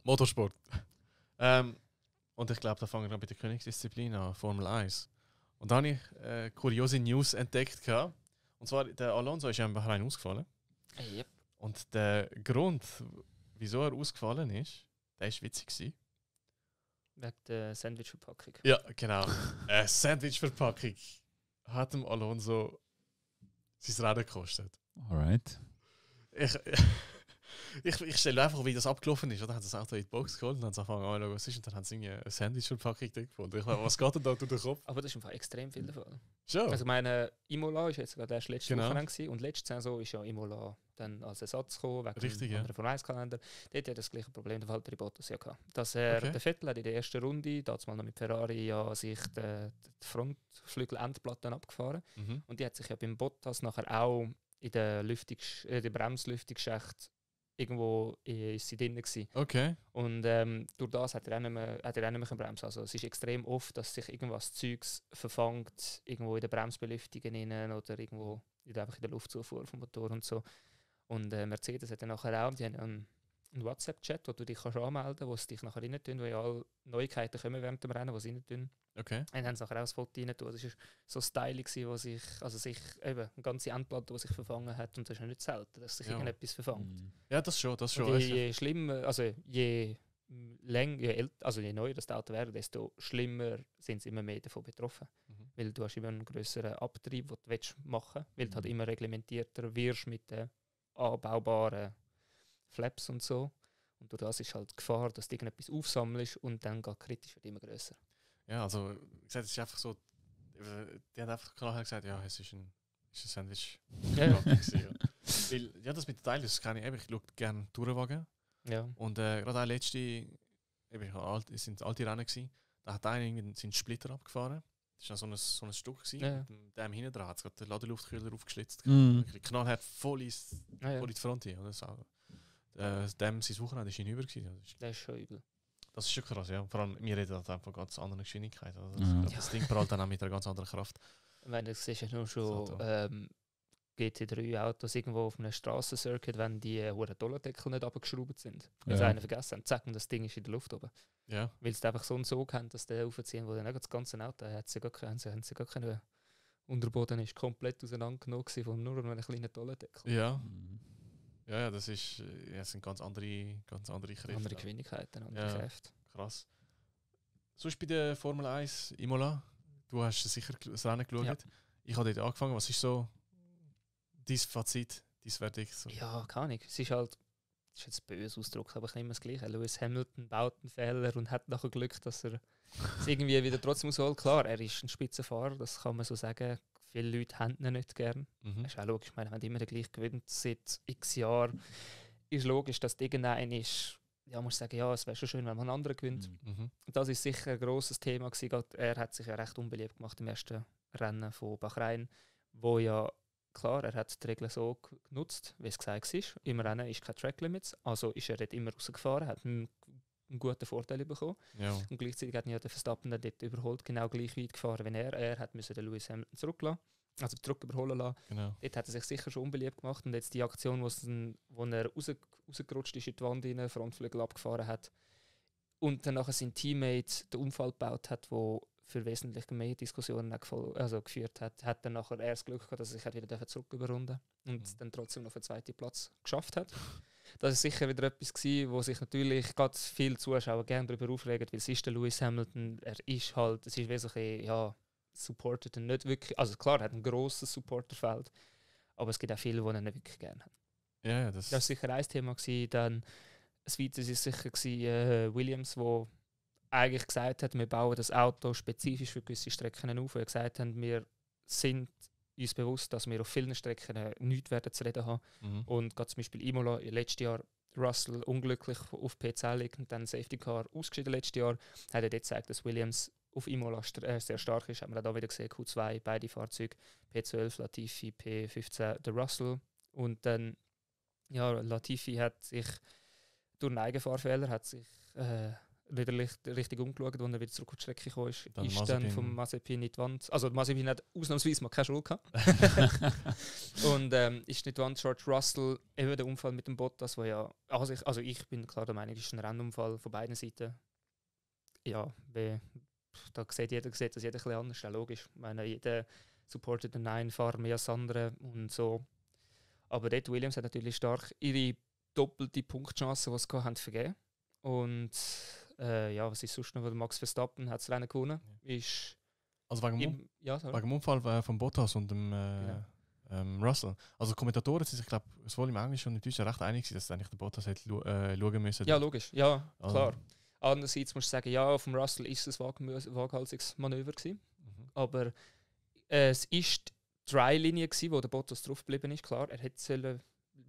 Motorsport. Und ich glaube, da fangen wir bei der Königsdisziplin an, Formel 1. Und da habe ich kuriose News entdeckt. Und zwar, der Alonso ist ja in Bahrain ausgefallen. Yep. Und der Grund, wieso er ausgefallen ist, der war witzig gewesen. Wegen der Sandwich-Verpackung. Ja, genau. Eine Sandwich-Verpackung hat dem Alonso sein Rennen gekostet. Alright. Ich stelle einfach, wie das abgelaufen ist. Dann haben sie das Auto in die Box geholt und dann haben sie angefangen anzuschauen, was ist. Und dann haben sie irgendwie eine Sandwich-Verpackung gefunden. Ich meine, was geht denn da durch den Kopf? Aber das ist einfach extrem viel davon. Schon. Also ich meine, Imola ist jetzt gerade erst letztes Genau. Wochenende gewesen, und letzte Saison ist ja Imola dann als Ersatz gekommen, wegen Richtig, dem ja. anderen Formel-1-Kalender. Dort hat das gleiche Problem der Valtteri Bottas ja gehabt. Dass er, Okay. der Vettel hat in der ersten Runde, damals mal noch mit Ferrari, ja sich die Frontflügel-Endplatten abgefahren. Mhm. Und die hat sich ja beim Bottas nachher auch in der Bremslüftungsschacht irgendwo ist sie drin gewesen. Okay. Und durch das hat er auch nicht mehr bremsen. Also es ist extrem oft, dass sich irgendwas Zeugs verfangt, irgendwo in der Bremsbelüftung innen oder irgendwo einfach in der Luftzufuhr vom Motor und so. Und Mercedes hat dann nachher auch, die haben einen WhatsApp-Chat, wo du dich kannst anmelden kannst, wo sie dich nachher rein tun, wo ja alle Neuigkeiten kommen während dem Rennen, die sie rein tun. Okay. Und dann haben sie nachher auch ein Foto rein tun. Das war so stylig, wo sich eben eine ganze Endplatte, die sich verfangen hat, und das ist ja nicht selten, dass sich Ja. irgendetwas verfangt. Ja, das schon. Und je schlimmer, also je neuer das Auto wäre, desto schlimmer sind sie immer mehr davon betroffen. Mhm. Weil du hast immer einen grösseren Abtrieb, den du machen willst, weil du halt immer reglementierter wirst mit den anbaubaren Flaps und so. Und durch das ist halt die Gefahr, dass du irgendetwas aufsammelst und dann geht kritisch wird immer grösser. Ja, also, wie gesagt, es ist einfach so, die hat einfach klar gesagt, ja, es ist ein Sandwich. Ja. Weil, ja, das mit den Teilen, das kann ich eben, ich schaue gerne Tourenwagen. Ja. Und gerade auch letzte, es sind alte Rennen gewesen, da hat einer irgendwie seinen Splitter abgefahren. Das war so ein Stück gewesen. Ja. Und dem hinten dran hat es gerade den Ladeluftkühler aufgeschlitzt. Mhm. Knallhart voll in Ja. die Front hin. Oder so. Dem sein Wochenende war hinüber gewesen. Das ist schon übel. Das ist schon krass, ja. Vor allem, wir reden halt einfach ganz andere Geschwindigkeit. Also Ja. das Ding prallt dann auch mit einer ganz anderen Kraft. Ich meine, das siehst ja nur schon So, GT3-Autos irgendwo auf einem Strassencircuit, wenn die hohen Dollardeckel nicht abgeschraubt sind. Weil Ja. sie einen vergessen haben, zack, und das Ding ist in der Luft oben. Ja. Weil sie einfach so einen Sog haben, dass der aufziehen, wo dann auch das ganze Auto hat sie gar keinen Unterboden ist komplett auseinandergenommen von nur einem kleinen Dollardeckel. Ja. Mhm. Ja, das sind ganz andere Kräfte. Andere Geschwindigkeiten, andere Ja. Kräfte. Krass. Sonst bei der Formel 1 Imola, du hast sicher das Rennen geschaut. Ja. Ich habe dort angefangen. Was ist so dein Fazit, dein Verdikt? So? Ja, keine Ahnung. Es ist halt, das ist jetzt ein böser Ausdruck, aber ich nehme das Gleiche. Lewis Hamilton baut einen Fehler und hat nachher Glück, dass er es irgendwie wieder trotzdem ausholt. Klar, er ist ein Spitzenfahrer, das kann man so sagen. Viele Leute haben ihn nicht gern. Mhm. Das ist auch logisch. Ich meine, wenn immer der gleich gewinnt seit x Jahren, ist logisch, dass irgendein ist, ja, muss sagen, ja, es wäre schon schön, wenn man einen anderen gewinnt. Mhm. Das ist sicher ein grosses Thema gewesen. Gerade er hat sich ja recht unbeliebt gemacht im ersten Rennen von Bahrain, wo ja, klar, er hat die Regeln so genutzt, wie es gesagt ist. Im Rennen ist kein Track Limits, also ist er dort immer rausgefahren, hat einen guten Vorteil bekommen. Ja. Und gleichzeitig hat ihn ja der Verstappen dann dort überholt, genau gleich weit gefahren wie er. Er hat müssen den Lewis Hamilton zurück überholen lassen. Genau. Dort hat er sich sicher schon unbeliebt gemacht. Und jetzt die Aktion, wo er rausgerutscht ist in die Wand rein, Frontflügel abgefahren hat und dann nachher sein Teammate den Unfall gebaut hat, der für wesentlich mehr Diskussionen geführt hat, hat dann nachher erst das Glück gehabt, dass er sich wieder zurück überrunden und dann trotzdem noch für den zweiten Platz geschafft hat. Das ist sicher wieder etwas gewesen, wo sich natürlich gerade viele Zuschauer gerne darüber aufregen, weil es ist der Lewis Hamilton, es ist wesentlich, ja, supportet und nicht wirklich, also klar, er hat ein grosses Supporterfeld, aber es gibt auch viele, die ihn nicht wirklich gerne haben. Ja, das Das war sicher ein Thema gewesen. Dann ein weiteres war sicher Williams, wo eigentlich gesagt hat, wir bauen das Auto spezifisch für gewisse Strecken auf. Wir gesagt haben, wir sind uns bewusst, dass wir auf vielen Strecken nichts werden zu reden haben. Mhm. Und gerade zum Beispiel Imola, letztes Jahr Russell unglücklich auf P10 liegt und dann Safety Car ausgeschieden letztes Jahr, hat er dort gezeigt, dass Williams auf Imola sehr stark ist. Hat man auch da wieder gesehen, Q2, beide Fahrzeuge, P12 Latifi, P15 der Russell. Und dann, ja, Latifi hat sich durch einen Eigenfahrfehler richtig umgeschaut, als er wieder zurück auf die Strecke gekommen ist. Dann Ist Mazepin. dann vom Mazepin in die Wand. Also Mazepin hat ausnahmsweise mal keine Schuld gehabt. Und ist nicht die Wand. George Russell, eben der Unfall mit dem Bottas, wo ja, also ich bin klar der Meinung, es ist ein Rennunfall von beiden Seiten. Ja, da sieht das jeder ein bisschen anders, ja, logisch. Ich meine, jeder supportet den einen Fahrer mehr als andere und so. Aber dort Williams hat natürlich stark ihre doppelte Punktchance, die sie haben, vergeben. Und ja, was ist sonst noch? Max Verstappen hat das Rennen gewonnen. Ist Also wegen dem Unfall von Bottas und dem Russell. Also die Kommentatoren sind sich, glaube ich, sowohl im Englischen und im Deutschen recht einig, dass eigentlich der Bottas hätte schauen müssen. Ja, logisch. Ja, Also, klar. Andererseits musst du sagen, ja, vom Russell ist es ein waghalsiges Manöver gewesen. Aber es ist die Dry-Linie gewesen, wo der Bottas drauf geblieben ist. Klar, er hätte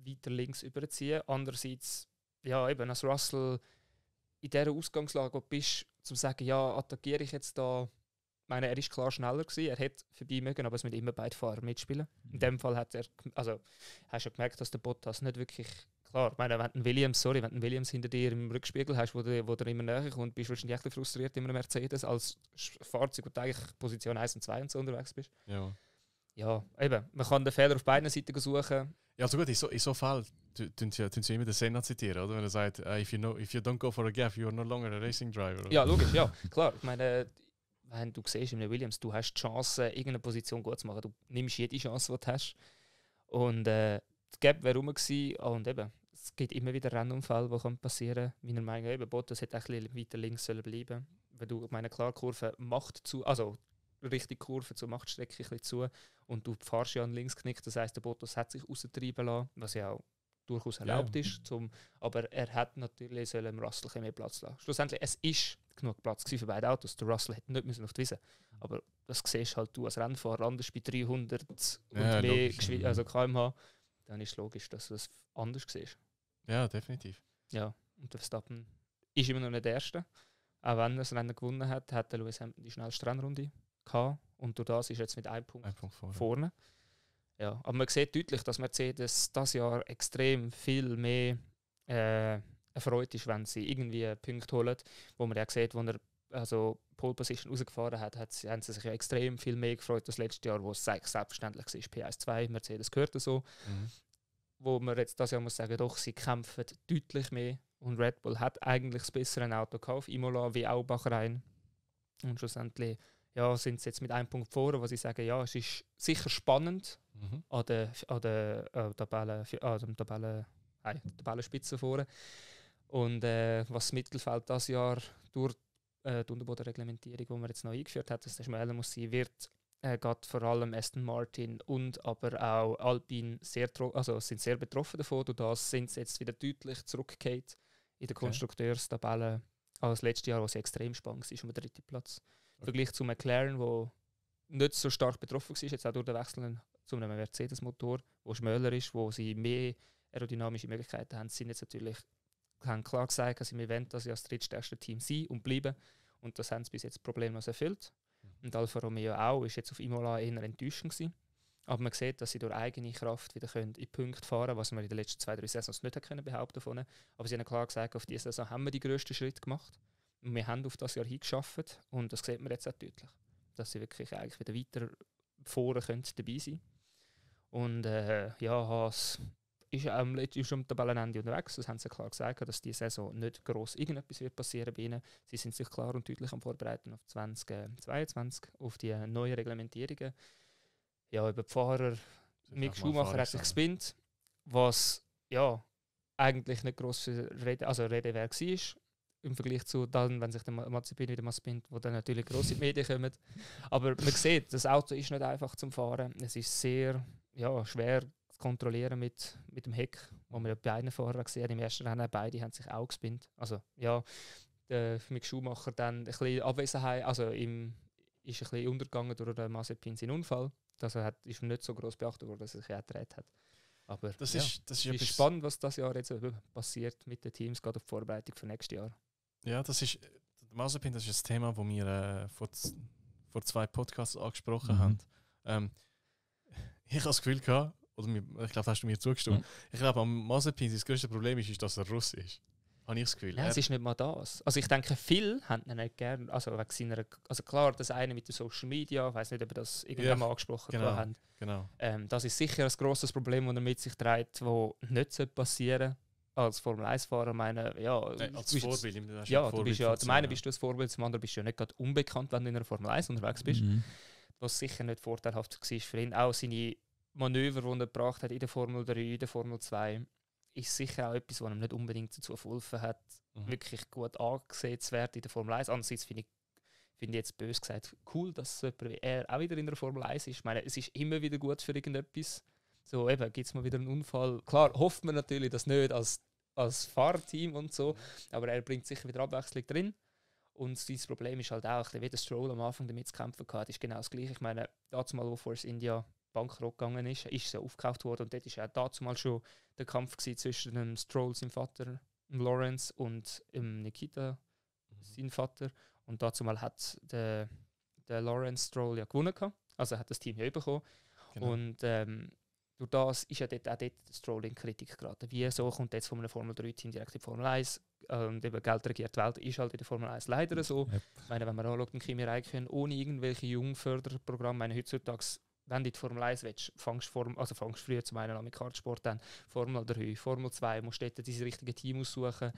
weiter links überziehen. Andererseits, ja, eben als Russell in dieser Ausgangslage, wo du bist, zum sagen, ja, attackiere ich jetzt da. Ich meine, er ist klar schneller gewesen, er hätte vorbei mögen, aber es müssen immer beide Fahrer mitspielen. In dem Fall hat hast du gemerkt, dass der Bottas nicht wirklich, klar, ich meine, wenn du einen Williams hinter dir im Rückspiegel hast, wo du immer näher kommst, bist du wahrscheinlich echt frustriert in einem Mercedes als Fahrzeug, wo du eigentlich Position 1 und 2 und so unterwegs bist. Ja, eben, man kann den Fehler auf beiden Seiten suchen. Ja, also gut, in so Fall tun sie immer den Senna zitieren, oder? Wenn er sagt, if you don't go for a gap, you are no longer a racing driver. Oder? Ja, logisch, ja, klar. Ich meine, wenn du siehst, in Williams, du hast die Chance, irgendeine Position gut zu machen. Du nimmst jede Chance, die du hast. Und das Gap wäre rum gewesen. Und eben, es gibt immer wieder Rennunfälle, die passieren können. Meiner Meinung nach, eben, Bottas hätte ein bisschen weiter links bleiben sollen. Weil du, meine klar, Kurve macht zu, also richtig Kurve zur Machtstrecke ein bisschen zu. Und du fahrst ja an links knickt. Das heisst, der Bottas hat sich raustreiben lassen, was ja auch durchaus erlaubt ist. Aber er hat natürlich dem Russell mehr Platz lassen. Schlussendlich, es ist genug Platz für beide Autos. Der Russell hätte nicht auf die Wiese. Aber das siehst halt du als Rennfahrer anders bei 300 und mehr km/h. Dann ist es logisch, dass du das anders siehst. Ja, definitiv. Ja, und der Verstappen ist immer noch nicht der Erste. Auch wenn er das Rennen gewonnen hat, hat der Lewis Hamilton die schnellste Rennrunde gehabt. Und durch das ist er jetzt mit einem Punkt vorne. Ja, aber man sieht deutlich, dass Mercedes dieses Jahr extrem viel mehr erfreut ist, wenn sie irgendwie Punkte holen. Wo man ja sieht, wo er also Pole Position rausgefahren hat, haben sie sich ja extrem viel mehr gefreut als letztes Jahr, wo es selbstverständlich war. P1-2, Mercedes gehört so. Wo man jetzt das Jahr muss sagen, doch, sie kämpfen deutlich mehr. Und Red Bull hat eigentlich das bessere Auto gekauft, Imola wie auch Bahrain. Und schlussendlich sind sie jetzt mit einem Punkt vorne, wo sie sagen, ja, es ist sicher spannend an der Tabellenspitze vorne. Und was das Mittelfeld dieses Jahr durch die Unterbodenreglementierung, die man jetzt noch eingeführt hat, dass das schmäler muss sein, wird geht vor allem Aston Martin und aber auch Alpine sind sehr betroffen davon. Durch das sind sie jetzt wieder deutlich zurückgekehrt in der Konstrukteurstabelle als letztes Jahr, wo sie extrem spannend war, um den 3. Platz. Im Vergleich zu McLaren, wo nicht so stark betroffen war, jetzt auch durch den Wechsel zu einem Mercedes-Motor, wo schmäler ist, wo sie mehr aerodynamische Möglichkeiten haben, sind jetzt natürlich klar gesagt, dass sie im Event das drittstärkste Team sein und bleiben. Und das haben sie bis jetzt problemlos erfüllt. Und Alfa Romeo auch, ist jetzt auf Imola eher enttäuschend gewesen. Aber man sieht, dass sie durch eigene Kraft wieder in Punkte fahren können, was man in den letzten 2-3 Saisons nicht können behaupten konnten. Aber sie haben klar gesagt, auf diese Saison haben wir die grössten Schritte gemacht. Und wir haben auf das Jahr hingeschafft. Und das sieht man jetzt auch deutlich. Dass sie wirklich eigentlich wieder weiter vorne dabei sein können. Und Haas ist am Tabellenende unterwegs. Das haben sie klar gesagt, dass diese Saison nicht gross irgendetwas wird passieren bei ihnen. Sie sind sich klar und deutlich am Vorbereiten auf 2022, auf die neuen Reglementierungen. Ja, über die Fahrer. Mick Schumacher hat sich gespinnt, was ja eigentlich nicht gross für Rede wert war. Im Vergleich zu dann, wenn sich der Mazepin wieder mal spinnt, wo dann natürlich grosse Medien kommen. Aber man sieht, das Auto ist nicht einfach zum Fahren. Es ist sehr schwer zu kontrollieren mit dem Heck, wo man ja bei beiden Fahrern gesehen im ersten Rennen, beide haben sich auch gespinnt. Also ja, der Mick Schumacher dann ein bisschen Abwesenheit, also ist ein bisschen untergegangen durch den Mazepin seinen Unfall. Das ist nicht so gross beachtet worden, dass er sich gedreht hat. Aber das ist spannend, was das Jahr jetzt passiert mit den Teams, gerade auf die Vorbereitung für nächstes Jahr. Ja, der Mazepin, das ist ein Thema, das wir vor 2 Podcasts angesprochen haben. Ich habe das Gefühl gehabt, oder ich glaube, da hast du mir zugestimmt. Ich glaube, am Mazepin, das größte Problem ist, dass er Russ ist. habe ich das Gefühl. Nein, es ist nicht mal das. Also ich denke, viele haben ihn nicht gern. Also wegen seiner, also klar, das eine mit den Social Media, ich weiß nicht, ob wir das irgendwann mal angesprochen haben. Genau. Das ist sicher ein grosses Problem, das er mit sich trägt, das nicht passieren sollte. Als Formel-1-Fahrer meine, ja... als Vorbild. Du bist ja, zum einen bist du ein Vorbild, zum anderen bist du ja nicht gerade unbekannt, wenn du in einer Formel 1 unterwegs bist. Was sicher nicht vorteilhaft war für ihn. Auch seine Manöver, die er gebracht hat in der Formel 3, in der Formel 2, ist sicher auch etwas, was ihm nicht unbedingt dazu geholfen hat, wirklich gut angesehen zu werden in der Formel 1. Andererseits finde ich jetzt böse gesagt cool, dass so jemand wie er auch wieder in der Formel 1 ist. Ich meine, es ist immer wieder gut für irgendetwas. So eben, gibt es mal wieder einen Unfall. Klar, hofft man natürlich das nicht als Fahrteam und so, aber er bringt sicher wieder Abwechslung drin. Und dieses Problem ist halt auch, wie der Stroll am Anfang damit zu kämpfen hatte, ist genau das Gleiche. Ich meine, dazu mal, wo Force India bankrott gegangen ist es ja aufgekauft worden und dort war ja dazu mal schon der Kampf zwischen dem Stroll, seinem Vater, dem Lawrence, und Nikita, seinem Vater. Und dazu mal hat der Lawrence Stroll ja gewonnen gehabt. Also hat das Team ja bekommen. Genau. Und durch das ist ja dort der Stroll in Kritik geraten. Wieso kommt jetzt von einem Formel 3-Team direkt in die Formel 1? Und eben Geld regiert die Welt ist halt in der Formel 1 leider so. Yep. Ich meine, wenn man anschaut, den Kimi Räikkönen ohne irgendwelche Jungförderprogramme, meine heutzutage, wenn du in die Formel 1 willst, fangst früher zum einen an mit Kartsport, dann Formel 3, Formel 2, musst du dort dieses richtige Team aussuchen,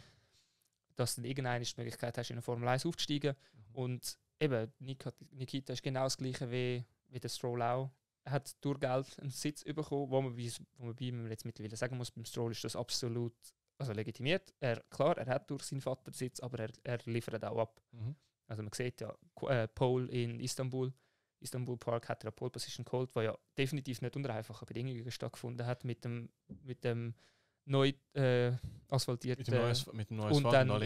dass du dann irgendeine Möglichkeit hast, in eine Formel 1 aufzusteigen. Und eben, Nikita ist genau das Gleiche wie der Stroll auch. Er hat durch Geld einen Sitz bekommen, wo man bei ihm jetzt mittlerweile sagen muss, beim Stroll ist das absolut legitimiert. Er hat durch seinen Vater den Sitz, aber er liefert auch ab. Also man sieht ja, Pole in Istanbul Park hat er eine Pole Position geholt, die ja definitiv nicht unter einfachen Bedingungen stattgefunden hat, mit dem neu asphaltierten mit dem neuen und Asphalt dann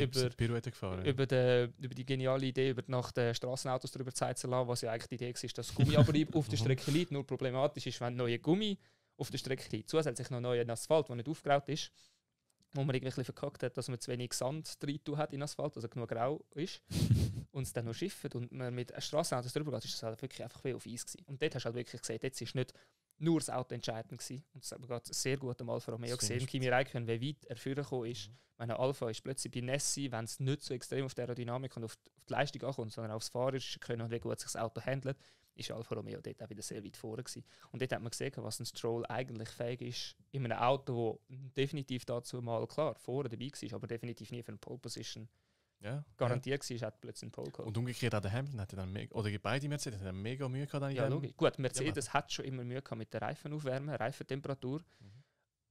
über die geniale Idee, nach den Strassenautos darüber Zeit zu lassen, was ja eigentlich die Idee war, dass das Gummiabrieb auf der Strecke liegt. Nur problematisch ist, wenn neue Gummi auf der Strecke liegt, zusätzlich noch neuer Asphalt, der nicht aufgeraut ist, wo man irgendwie verkackt hat, dass man zu wenig Sand drin hat in Asphalt, also genug grau ist, und es dann noch schifft und man mit Strassenautos drüber geht, ist das halt wirklich einfach wie auf Eis gewesen. Und dort hast du halt wirklich gesehen, jetzt ist nicht nur das Auto entscheidend gewesen. Und es hat sehr gut am Alfa Romeo gesehen, Kimi Räikkönen, wie weit er führen gekommen ist. Meine Alpha ist plötzlich bei Nessie, wenn es nicht so extrem auf die Aerodynamik und auf die Leistung ankommt, sondern aufs Fahrerische können und wie gut sich das Auto handelt, ist Alfa Romeo dort auch wieder sehr weit vorne gewesen. Und dort hat man gesehen, was ein Stroll eigentlich fähig ist, in einem Auto, das definitiv dazu mal, klar, vorne dabei war, aber definitiv nie für eine Pole Position garantiert war, hat plötzlich einen Pole gehabt. Und umgekehrt auch der Hamilton hatte dann oder beide Mercedes hatten dann mega Mühe gehabt. Ja, logisch. Gut, Mercedes hat schon immer Mühe gehabt mit der Reifentemperatur.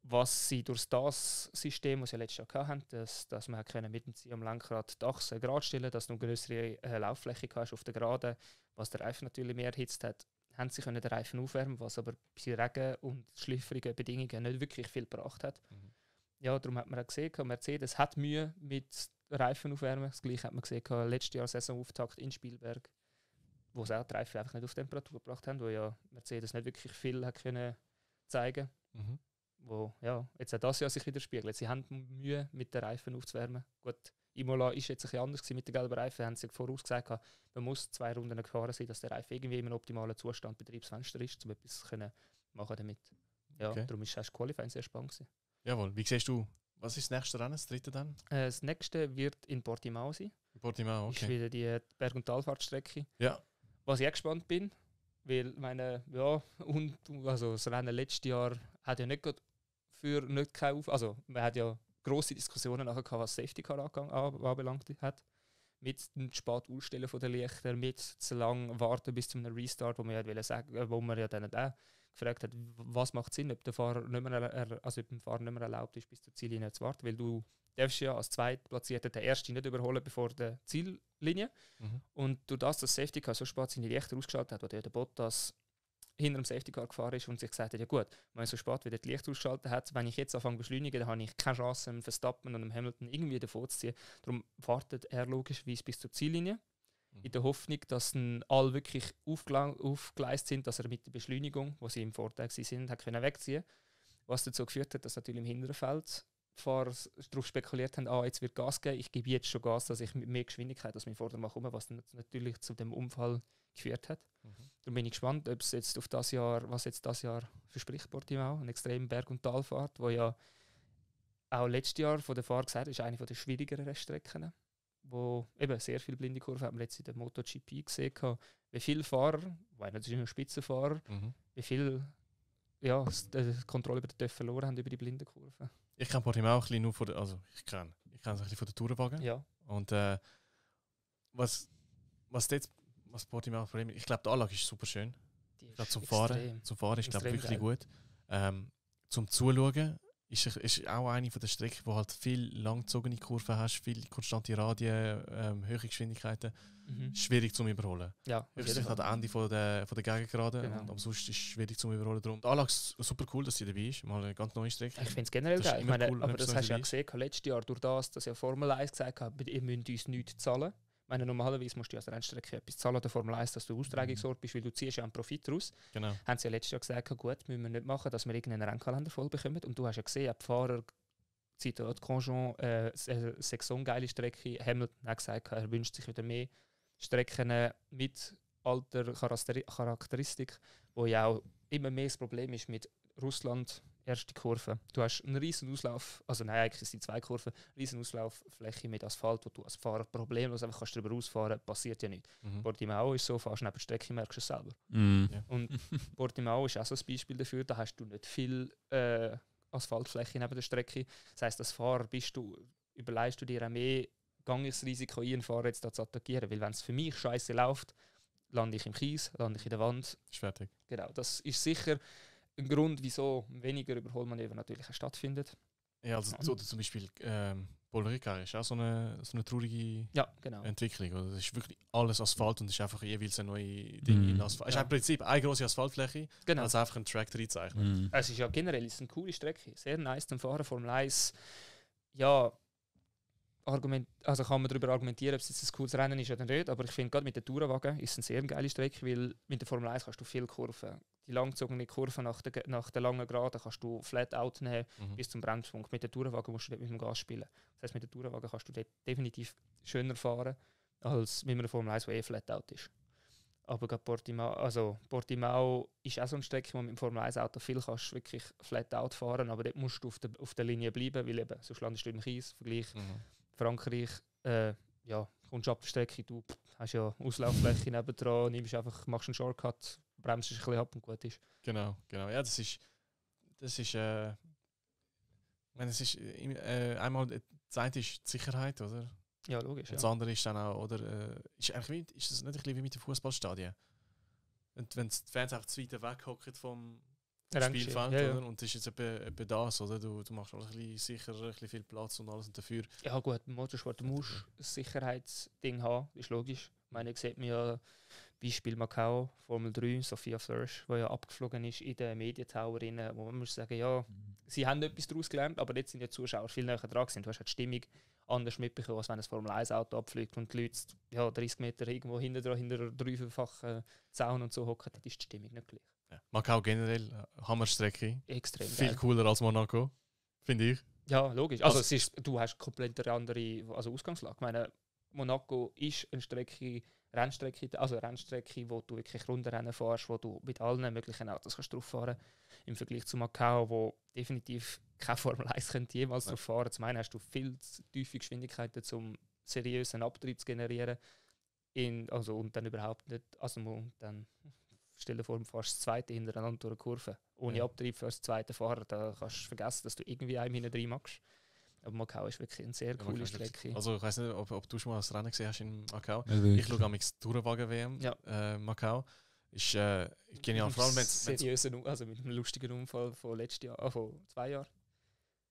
Was sie durch das System, das sie letztes Jahr hatten, dass man mit dem Ziel am Lenkrad die Achse gerade stellen, dass du eine größere Lauffläche hast auf der Geraden, was der Reifen natürlich mehr erhitzt hat, haben sie den Reifen aufwärmen, was aber bei Regen und schliffrigen Bedingungen nicht wirklich viel gebracht hat. Ja, darum hat man auch gesehen, Mercedes hat Mühe mit Reifen aufwärmen. Das Gleiche hat man gesehen, letztes Jahr Saisonauftakt in Spielberg, wo sie auch die Reifen einfach nicht auf Temperatur gebracht haben, wo ja Mercedes nicht wirklich viel hat können zeigen. Wo ja, jetzt auch das Jahr sich widerspiegelt. Sie haben Mühe mit den Reifen aufzuwärmen. Gut, Imola ist jetzt ein bisschen anders mit den gelben Reifen. Haben sie vorausgesagt, man muss 2 Runden gefahren sein, dass der Reifen irgendwie in einem optimalen Zustand Betriebsfenster ist, um etwas können machen damit. Ja, darum ist das Qualifying sehr spannend gewesen. Jawohl, wie siehst du, was ist das nächste Rennen, das dritte dann? Das nächste wird in Portimao sein. Portimao, okay. Ist wieder die Berg- und Talfahrtstrecke. Ja. Was ich auch gespannt bin, weil das Rennen letztes Jahr hat ja nicht gerade für nicht keine also man hat ja grosse Diskussionen nachher gehabt, was Safety Car anbelangt hat. Mit dem spät Ausstellen von der Lichter, mit zu lang warten bis zu einem Restart, wo man ja dann auch gefragt hat, was macht Sinn, ob dem Fahrer nicht mehr erlaubt ist, bis zur Ziellinie zu warten, weil du darfst ja als Zweitplatzierter den Ersten nicht überholen bevor der Ziellinie. Und durch das Safety Car so spät seine Lichter ausgeschaltet hat, wo der Bottas hinter dem Safety Car gefahren ist und sich gesagt hat, ja gut, wenn er so spät wieder die Lichter ausgeschaltet hat, wenn ich jetzt anfange zu beschleunigen, dann habe ich keine Chance, dem Verstappen und dem Hamilton irgendwie davor zu ziehen. Darum wartet er logischerweise bis zur Ziellinie, in der Hoffnung, dass alle wirklich aufgeleistet sind, dass er mit der Beschleunigung, wo sie im Vorteil waren, können wegziehen. Was dazu geführt hat, dass natürlich im hinteren Feld die Fahrer darauf spekuliert haben, jetzt wird Gas geben, ich gebe jetzt schon Gas, dass ich mit mehr Geschwindigkeit als mein Vordermann komme, was dann natürlich zu dem Unfall geführt hat. Darum bin ich gespannt, ob es jetzt was jetzt das Jahr verspricht, Portimao, eine extreme Berg- und Talfahrt, wo ja auch letztes Jahr von der Fahrer gesagt, ist eine der schwierigeren Strecken, wo eben sehr viele blinde Kurven haben wir jetzt in der MotoGP gesehen, wie viele Fahrer, weil natürlich ein Spitzenfahrer, wie viel die Kontrolle über den TÜV verloren haben über die blinden Kurven. Ich kenne Portimao auch ein bisschen nur von der, also ich kenne es ein bisschen von der Tourenwagen. Ja. Und was Portimao Problem ist, ich glaube die Anlage ist super schön. Ich glaube zum Fahren ist glaube wirklich geil. Gut. Zum Zuschauen ist auch eine von der Strecken, wo halt viel langgezogene Kurven hast, viel konstante Radien, hohe Geschwindigkeiten. Schwierig zum Überholen. Ja, höchstens an der Ende von der Gegengerade. Genau. Und sonst ist es schwierig zum Überholen. Darum. Die Anlage ist super cool, dass sie dabei ist. Mal eine ganz neue Strecke. Ich finde es generell geil. Cool, aber das hast du ja gesehen, letztes Jahr, durch das, dass ja Formel 1 gesagt hat, ihr müsst uns nichts zahlen. Ich meine, normalerweise musst du als Rennstrecke etwas zahlen der Formel 1, dass du Austragungsort bist, weil du ziehst ja einen Profit raus. Genau. Haben sie ja letztes Jahr gesagt, gut, müssen wir nicht machen, dass wir irgendeinen Rennkalender voll bekommen. Und du hast ja gesehen, die Fahrer, Citroën, Grosjean, Saxon, geile Strecke. Hamilton hat gesagt, er wünscht sich wieder mehr Strecken mit alter Charakteristik, wo ja auch immer mehr das Problem ist mit Russland. Erste Kurve. Du hast einen riesen Auslauf, also nein, eigentlich sind es 2 Kurven, riesen Auslauffläche mit Asphalt, wo du als Fahrer problemlos einfach kannst drüber ausfahren, passiert ja nicht. Portimao ist so, fährst neben der Strecke, merkst du es selber. Ja. Und Portimao ist auch so ein Beispiel dafür, da hast du nicht viel Asphaltfläche neben der Strecke. Das heisst, als Fahrer überlegst du dir auch mehr, gehe ich das Risiko ein, einen Fahrer jetzt da zu attackieren, weil wenn es für mich scheiße läuft, lande ich im Kies, lande ich in der Wand. Ist fertig. Genau, das ist sicher ein Grund, wieso weniger Überholmanöver natürlich stattfindet. Ja, also so, zum Beispiel Paul Ricard ist auch so eine traurige Entwicklung. Also, das ist wirklich alles Asphalt und es ist einfach jeweils ein neues Ding in Asphalt. Es ist im Prinzip eine große Asphaltfläche, als einfach ein Track reinzeichnet. Es ist ja generell eine coole Strecke, sehr nice zum Fahren. Formel 1, ja, also kann man darüber argumentieren, ob es jetzt ein cooles Rennen ist oder nicht, aber ich finde, gerade mit den Tourenwagen ist es eine sehr geile Strecke, weil mit der Formel 1 kannst du viele Kurven. Die langgezogene Kurve nach der langen Geraden kannst du flat out nehmen bis zum Bremspunkt. Mit den Tourenwagen musst du dort mit dem Gas spielen. Das heisst, mit den Tourenwagen kannst du dort definitiv schöner fahren, als mit einer Formel 1, die flat out ist. Aber gerade Portimao ist auch so eine Strecke, wo mit dem Formel 1 Auto viel kannst wirklich flat out fahren, aber dort musst du auf der Linie bleiben, weil eben, sonst landest du im Kies, Vergleich Frankreich, kommst du ab der Strecke, du hast ja Auslauffläche nebendran, machst einen Shortcut, bremst ein bisschen ab und gut ist. Genau. Ja, das ist einmal, das eine ist die Sicherheit, oder? Ja, logisch. Und das andere ist dann auch, oder, ist das nicht ein bisschen wie mit den Fußballstadien? Und wenn die Fans einfach zu weit weghocken vom Spielfeld, oder? Und das ist jetzt etwa das, oder? Du machst ein bisschen sicher, ein bisschen viel Platz und alles und dafür. Ja gut, im Motorsport musst du ein Sicherheitsding haben, ist logisch. Ich meine, sieht man ja Beispiel Macau, Formel 3, Sophia Flörsch, die ja abgeflogen ist in den Medientower, wo man muss sagen, ja, sie haben etwas daraus gelernt, aber jetzt sind die Zuschauer viel näher dran gewesen. Du hast die Stimmung anders mitbekommen, als wenn ein Formel 1 Auto abfliegt und die Leute 30 Meter irgendwo hinter einer dreifachen Zaun und so hocken, dann ist die Stimmung nicht gleich. Ja. Macau generell, Hammerstrecke. Extrem viel geil. Cooler als Monaco, finde ich. Ja, logisch. Also du hast komplett eine andere Ausgangslage. Ich meine, Monaco ist eine Rennstrecke, wo du wirklich Rundenrennen fährst, wo du mit allen möglichen Autos kannst drauf fahren kannst. Im Vergleich zu Macau, wo definitiv keine Formel 1 könnte jemals drauf fahren. Zum einen hast du viel zu tiefe Geschwindigkeiten, um seriösen Abtrieb zu generieren. Und dann überhaupt nicht. Dann stell dir vor, du fährst das zweite hintereinander durch eine Kurve. Ohne Abtrieb für das zweite Fahrer, da kannst du vergessen, dass du irgendwie einem hinten rein machst. Aber Macau ist wirklich eine sehr coole Strecke. Also ich weiß nicht, ob du schon mal das Rennen gesehen hast in Macau. Ich schaue am Tourenwagen-WM Macau. Ist genial. Vor allem also mit einem lustigen Unfall von letztes Jahr, von 2 Jahren.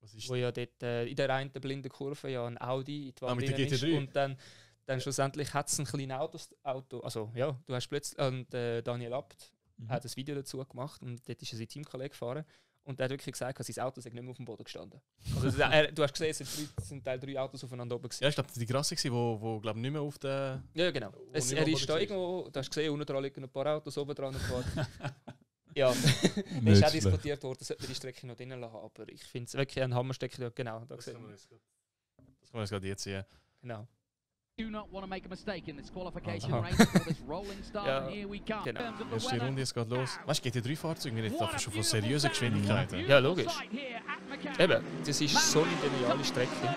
Was ist wo ja dort in der einen blinden Kurve ja ein Audi in die Wand mit der ist GT3. und dann schlussendlich hat es ein kleines Auto. Also ja, du hast plötzlich Daniel Abt hat ein Video dazu gemacht und dort ist sein Teamkollege gefahren. Und er hat wirklich gesagt, dass sein Auto nicht mehr auf dem Boden gestanden. Also, du hast gesehen, es sind 3 Autos aufeinander oben gewesen. Ja, ich glaube, die Grasse war, wo glaub, nicht mehr auf der... Ja, genau. Er ist da irgendwo, du hast gesehen, unten dran liegen ein paar Autos, oben dran ein paar... Ja, es ist auch diskutiert worden, sollte man die Strecke noch drinnen lassen, aber ich finde es wirklich ein Hammerstrecke. Genau, da das kann man jetzt gerade jetzt sehen. Genau. Do not want to make a mistake in this qualification race for this rolling start. Here we come. Genau. Erste Runde, es geht los. Weißt du, GT3-Fahrzeuge, wir reden da schon von seriösen Geschwindigkeiten. Ja, logisch. Eben, das ist so eine geniale Strecke.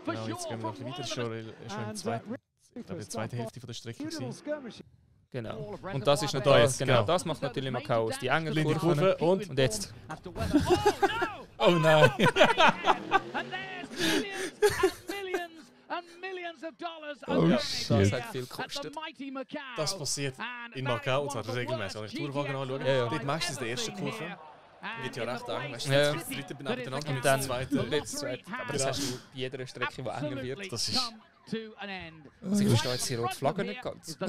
Genau, jetzt gehen wir noch ein bisschen weiter. Schon in der zweiten Hälfte von der Strecke gewesen. Genau. Und das ist noch das, genau. Das macht natürlich Macau aus. Die engen Kurven. Und jetzt. Oh nein! Das hat viel gekostet. Das passiert in Macau, und zwar regelmäßig. Wenn ich Tourwagen anschaue, dort meistens in der ersten Kurve. Wird ja recht eng, weißt du, jetzt dritte nebeneinander und dann zweite. Aber das hast du bei jeder Strecke, die enger wird. Das ist... Also ich verstehe jetzt die rote Flagge nicht ganz.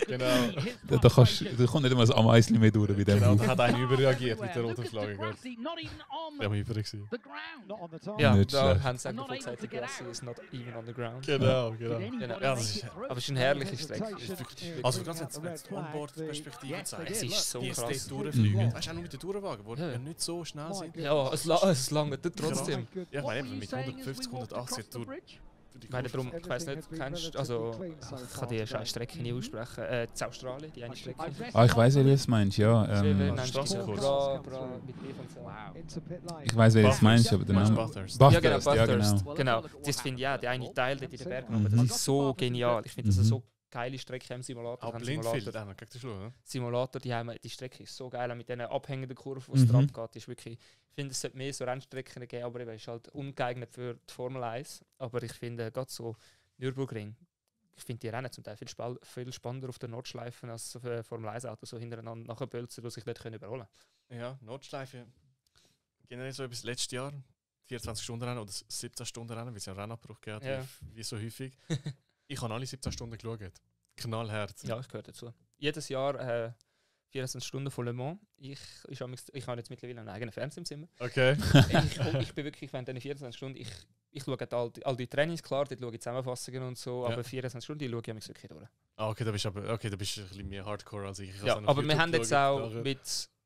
Genau. Da kommt nicht einmal ein Ameisli mehr durch bei dem Genau, Move. da hat einer überreagiert mit der roten Flagge. Der war über gewesen. Ja, Nicht da schlecht. haben sie davon gesagt, die Gassi is not even on the ground. Genau. Genau. Ja, das ist... Aber es ist eine herrliche Strecke. Also ganz wenn es die Onboard-Perspektive zeigt, Es ist so wie es krass. dort durchfliegen. Weißt du, auch nur mit den Tourwagen, die ja nicht so schnell sind. Ja, es langt trotzdem. Ja, ich meine eben, mit 150, 180 durch Ich meine, darum, ich weiss nicht, kennst du, also ich kann die scheiß Strecke nie aussprechen. In Australien, die eine Strecke. Ah, ich weiss, wie du es meinst, ja. Ich weiss, wie du es meinst, aber der Name... Bathurst. Ja, genau, Bathurst. genau. Genau. Das finde ich ja, der eine Teil dort in den Bergen, aber das ist so genial. Ich finde das eine so geile Strecke im Simulator. Auch Blindfield, auch noch gegen den Schluss, ne? Simulator, die Strecke ist so geil, auch mit diesen abhängenden Kurven, wo es drauf geht. Ist wirklich, ich finde, es sollte mehr so Rennstrecken geben, aber es ist halt ungeeignet für die Formel 1. Aber ich finde, gerade so Nürburgring, ich finde die Rennen zum Teil viel spannender auf der Nordschleife als auf Formel 1 Auto, so hintereinander nachher Bölzer, die sich nicht überholen können. Ja, Nordschleife. Generell so bis letztes Jahr, 24-Stunden-Rennen oder 17-Stunden-Rennen, weil es ja einen Rennabbruch gab, wie so häufig. Ich habe alle 17 Stunden geschaut. Knallhart. Ja, ich gehöre dazu. Jedes Jahr 24 Stunden von Le Mans. Ich habe jetzt mittlerweile einen eigenen Fernseher im Zimmer. Okay. Ich bin wirklich, wenn diese 24 Stunden, ich schaue all die Trainings, klar, dort schaue ich Zusammenfassungen und so, aber 24 Stunden schaue ich wirklich durch. Ah, okay, da bist du ein bisschen mehr Hardcore als ich. Ja, aber wir haben jetzt auch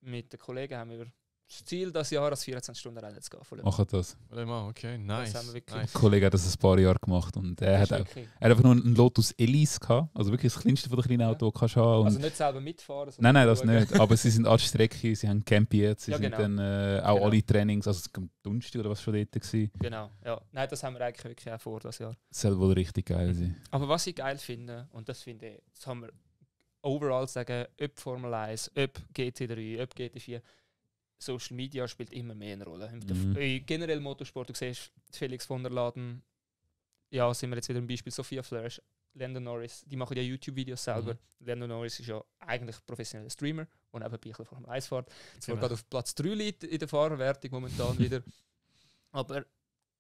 mit den Kollegen haben wir das Ziel, das Jahr als 24-Stunden-Rennen zu gehen. Machen das. Okay, nice. Ein Kollege hat das ein paar Jahre gemacht und er hat einfach nur einen Lotus Elise gehabt, also wirklich das kleinste von den kleinen Autos, die du haben. Also nicht selber mitfahren? Nein, das nicht. Aber sie sind an der Strecke, sie haben campiert, sie sind dann auch alle Trainings, also am Donnerstag oder was schon dort war. Genau, ja. Nein, das haben wir eigentlich wirklich auch vor, das Jahr. Das soll wohl richtig geil sein. Aber was ich geil finde, und das finde ich, das haben wir overall sagen, ob Formel 1, ob GT3, ob GT4, Social Media spielt immer mehr eine Rolle. Generell Motorsport, du siehst Felix von der Laden, ja, sind wir jetzt wieder ein Beispiel, Sophia Flörsch, Lando Norris, die machen ja YouTube-Videos selber. Lando Norris ist ja eigentlich professioneller Streamer und eben ein bisschen Formel 1 fährt. Zwar gerade auf Platz 3 liegt in der Fahrerwertung momentan wieder. Aber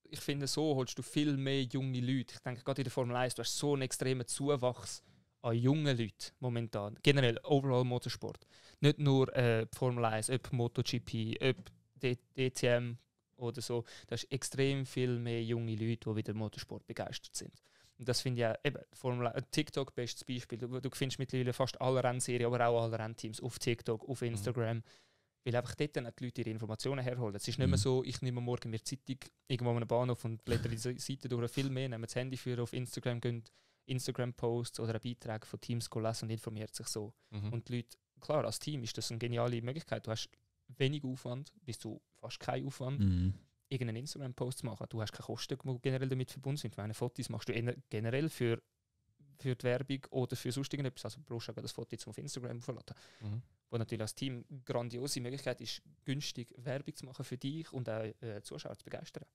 ich finde, so holst du viel mehr junge Leute. Ich denke, gerade in der Formel 1, du hast so einen extremen Zuwachs an jungen Leuten momentan. Generell, overall Motorsport. Nicht nur Formel 1, ob MotoGP, ob DTM oder so. Da hast extrem viel mehr junge Leute, die wieder Motorsport begeistert sind. Und das finde ich ja, eben, TikTok, bestes Beispiel. Du findest mittlerweile fast alle Rennserien, aber auch alle Rennteams auf TikTok, auf Instagram. Weil einfach dort dann die Leute ihre Informationen herholen. Es ist nicht mehr so, ich nehme morgen mir die Zeitung irgendwo an einem Bahnhof und blätter die Seite durch. Viel mehr nehmen das Handy für auf Instagram, gehen Instagram-Posts oder einen Beitrag von Teams lesen und informiert sich so. Und die Leute, klar, als Team ist das eine geniale Möglichkeit. Du hast wenig Aufwand, bis zu fast keinen Aufwand, irgendeinen Instagram-Post zu machen. Du hast keine Kosten, die generell damit verbunden sind. Meine Fotos machst du generell für die Werbung oder für sonst irgendetwas. Also brauchst du auch das Foto jetzt auf Instagram aufladen. Wo natürlich als Team eine grandiose Möglichkeit ist, günstig Werbung zu machen für dich und auch Zuschauer zu begeistern.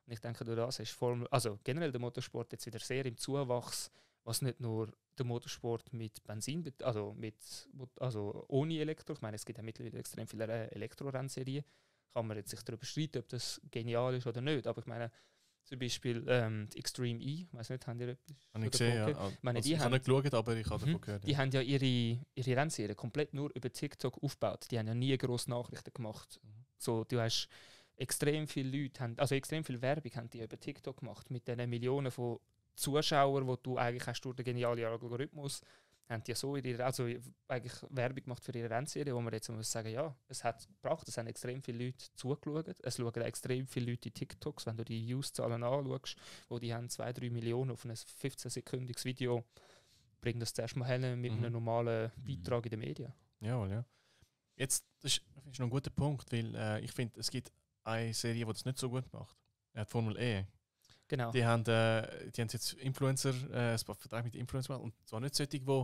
Und ich denke, durch das ist also generell der Motorsport jetzt wieder sehr im Zuwachs, was nicht nur der Motorsport mit Benzin, also ohne Elektro. Ich meine, es gibt ja mittlerweile extrem viele Elektrorennserien. Kann man jetzt sich darüber streiten, ob das genial ist oder nicht. Aber ich meine, zum Beispiel die Extreme E, ich weiß nicht, haben die etwas? Habe ich gesehen, ja. Ich habe nicht geschaut, aber ich habe davon gehört. Ja. Die haben ja ihre Rennserie komplett nur über TikTok aufgebaut. Die haben ja nie grosse Nachrichten gemacht. So, du hast extrem viele Leute, extrem viel Werbung haben die über TikTok gemacht, mit diesen Millionen von Zuschauern, die du eigentlich hast durch den genialen Algorithmus haben die so eigentlich Werbung gemacht für ihre Rennserie, wo man jetzt muss sagen, ja, es hat gebracht, es haben extrem viele Leute zugeschaut, es schauen extrem viele Leute in TikToks, wenn du die Views-Zahlen anschaust, wo die haben 2-3 Millionen auf ein 15-sekündiges Video, bringt das zuerst mal hin mit einem normalen Beitrag in den Medien. Jawohl, ja. Jetzt, das ist noch ein guter Punkt, weil ich finde, es gibt eine Serie, die das nicht so gut macht. Die Formel E. Genau. Die haben jetzt Influencer, Vertrag mit Influencer und zwar nicht solche, die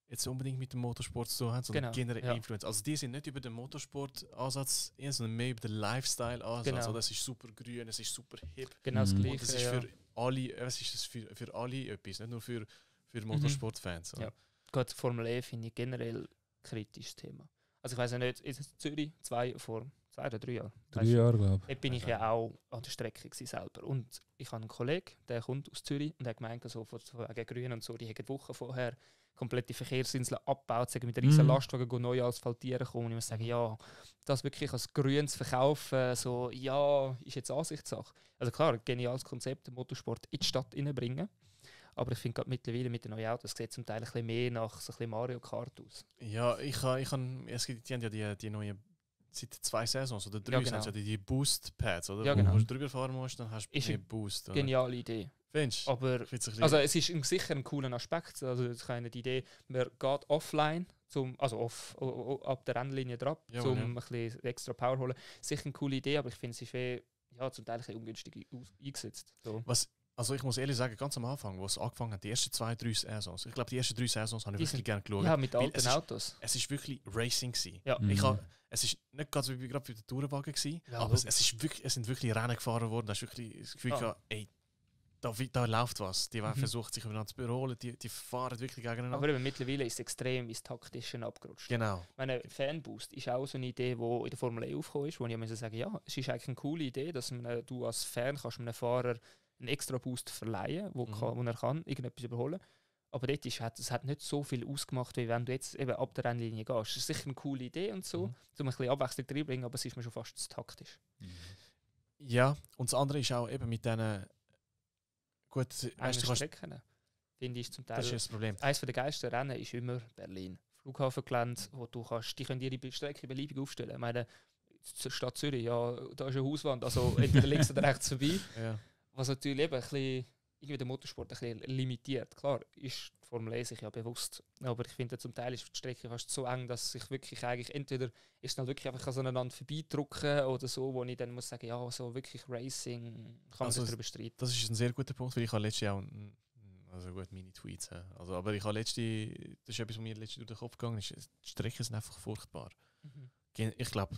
jetzt unbedingt mit dem Motorsport zu tun haben, sondern generell Influencer. Also die sind nicht über den Motorsport-Ansatz, sondern mehr über den Lifestyle-Ansatz. Genau. Also das ist super grün, es ist super hip. Genau das Gleiche. Und das ist für alle, was ist das für alle etwas, nicht nur für Motorsport-Fans. Ja. Gerade Formel E finde ich generell ein kritisches Thema. Also ich weiss ja nicht, ist es Zürich vor 2 oder 3 Jahren? 3 Jahre, glaube ich. Dort bin ich ja auch an der Strecke selber. Und ich habe einen Kollegen, der kommt aus Zürich und hat gemeint, also wegen Grün und so, die haben Wochen vorher komplette Verkehrsinsel abgebaut, sagen mit riesen Lastwagen neu asphaltieren kommen. Und ich muss sagen, ja, das wirklich als Grün zu verkaufen, so, ja, ist jetzt Ansichtssache. Also klar, ein geniales Konzept, den Motorsport in die Stadt reinbringen. Aber ich finde gerade mittlerweile mit den neuen Autos, es sieht zum Teil ein bisschen mehr nach so ein bisschen Mario Kart aus. Ja, die haben ja die neuen, seit 2 Saisons oder 3 sind ja die Boost-Pads, oder? Ja, genau. Wenn du drüber fahren musst, dann hast du mehr Boost. Oder? Geniale Idee. Findest du? Aber also es ist sicher ein cooler Aspekt. Also es ist die Idee, man geht offline, ab der Rennlinie drauf, um ein bisschen extra Power zu holen. Sicher eine coole Idee, aber ich finde, es ist zum Teil ein bisschen ungünstig eingesetzt. So. Also ich muss ehrlich sagen, ganz am Anfang, wo es angefangen hat, die ersten 2-3 Saisons, ich glaube die ersten 3 Saisons habe ich wirklich gerne geschaut. Ja, mit alten Autos. Es ist wirklich Racing gewesen. Ja. Es ist nicht ganz wie gerade für den Tourenwagen gewesen, ja, aber es sind wirklich Rennen gefahren worden. Da ist wirklich das Gefühl gehabt, ey, da läuft was. Die versucht sich übereinander zu überholen, die fahren wirklich gegeneinander. Aber mittlerweile ist es extrem ins Taktische abgerutscht. Genau. Meine Fanboost ist auch so eine Idee, die in der Formel E aufgekommen ist, wo ich muss sagen, ja, es ist eigentlich eine coole Idee, dass du als Fan kannst einem Fahrer einen extra Boost verleihen, wo er kann irgendetwas überholen. Aber dort es hat nicht so viel ausgemacht, wie wenn du jetzt eben ab der Rennlinie gehst. Das ist sicher eine coole Idee und so, um ein bisschen Abwechslung reinbringen, aber es ist mir schon fast zu taktisch. Ja, und das andere ist auch eben mit diesen Strecken. Finde ich zum Teil. Das ist das Problem. Eines der geilsten Rennen ist immer Berlin. Flughafengelände, wo die können ihre Strecke beliebig aufstellen. Ich meine, Stadt Zürich, ja, da ist eine Hauswand, also entweder links oder rechts vorbei. Ja. Was natürlich eben ein bisschen, irgendwie den Motorsport ein bisschen limitiert. Klar, ist die Formel E sich ja bewusst. Aber ich finde, zum Teil ist die Strecke fast so eng, dass ich wirklich eigentlich entweder ist dann wirklich einfach aneinander vorbeidrücken oder so, wo ich dann muss sagen, ja, so wirklich Racing kann man sich darüber streiten. Das ist ein sehr guter Punkt, weil ich habe letztes Jahr Mini-Tweets. Also, aber ich habe das ist etwas, was mir letztens durch den Kopf gegangen ist. Die Strecken sind einfach furchtbar. Ich glaube,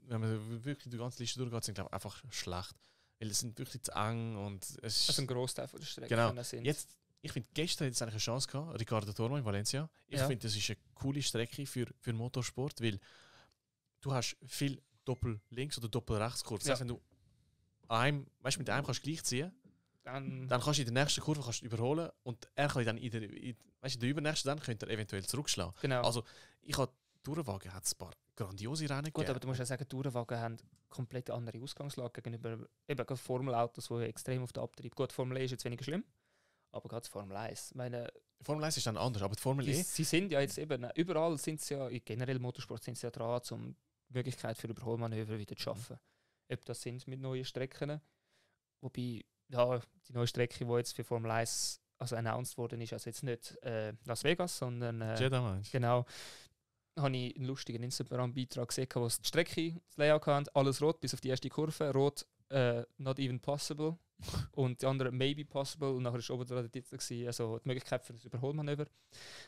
wenn man wirklich die ganze Liste durchgeht, sind glaube einfach schlecht. Weil es sind wirklich zu eng und es ist... Also ein Grossteil von der Strecke. Genau. Jetzt, ich finde, gestern hat es eigentlich eine Chance gehabt, Ricardo Tormo in Valencia. Ich finde, das ist eine coole Strecke für Motorsport, weil du hast viel Doppel-Links- oder Doppel-Rechtskurven. Das heißt, wenn du mit einem kannst du gleich ziehen, dann kannst du in der nächsten Kurve überholen und er kann dann in der übernächsten dann könnte er eventuell zurückschlagen. Genau. Also ich habe Tourenwagen hat ein paar grandiose Rennen gegeben. Gut, aber du musst ja sagen, Tourenwagen haben komplett andere Ausgangslage gegenüber eben Formel-Autos, die extrem auf den Abtrieb. Gut, Formel E ist jetzt weniger schlimm, aber gerade Formel 1. Formel 1 ist dann anders, aber die Formel E... Sie sind ja jetzt eben, überall sind sie ja, generell Motorsport sind sie ja dran, um die Möglichkeit für Überholmanöver wieder zu schaffen. Ob das sind mit neuen Strecken, wobei die neue Strecke, die jetzt für Formel 1 announced worden ist, also jetzt nicht Las Vegas, sondern genau, habe ich einen lustigen Instagram-Beitrag gesehen, wo die Strecke, das Layout hatte, alles rot, bis auf die erste Kurve, rot, not even possible und die andere maybe possible und nachher war oben dran der Titel, also die Möglichkeit für das Überholmanöver,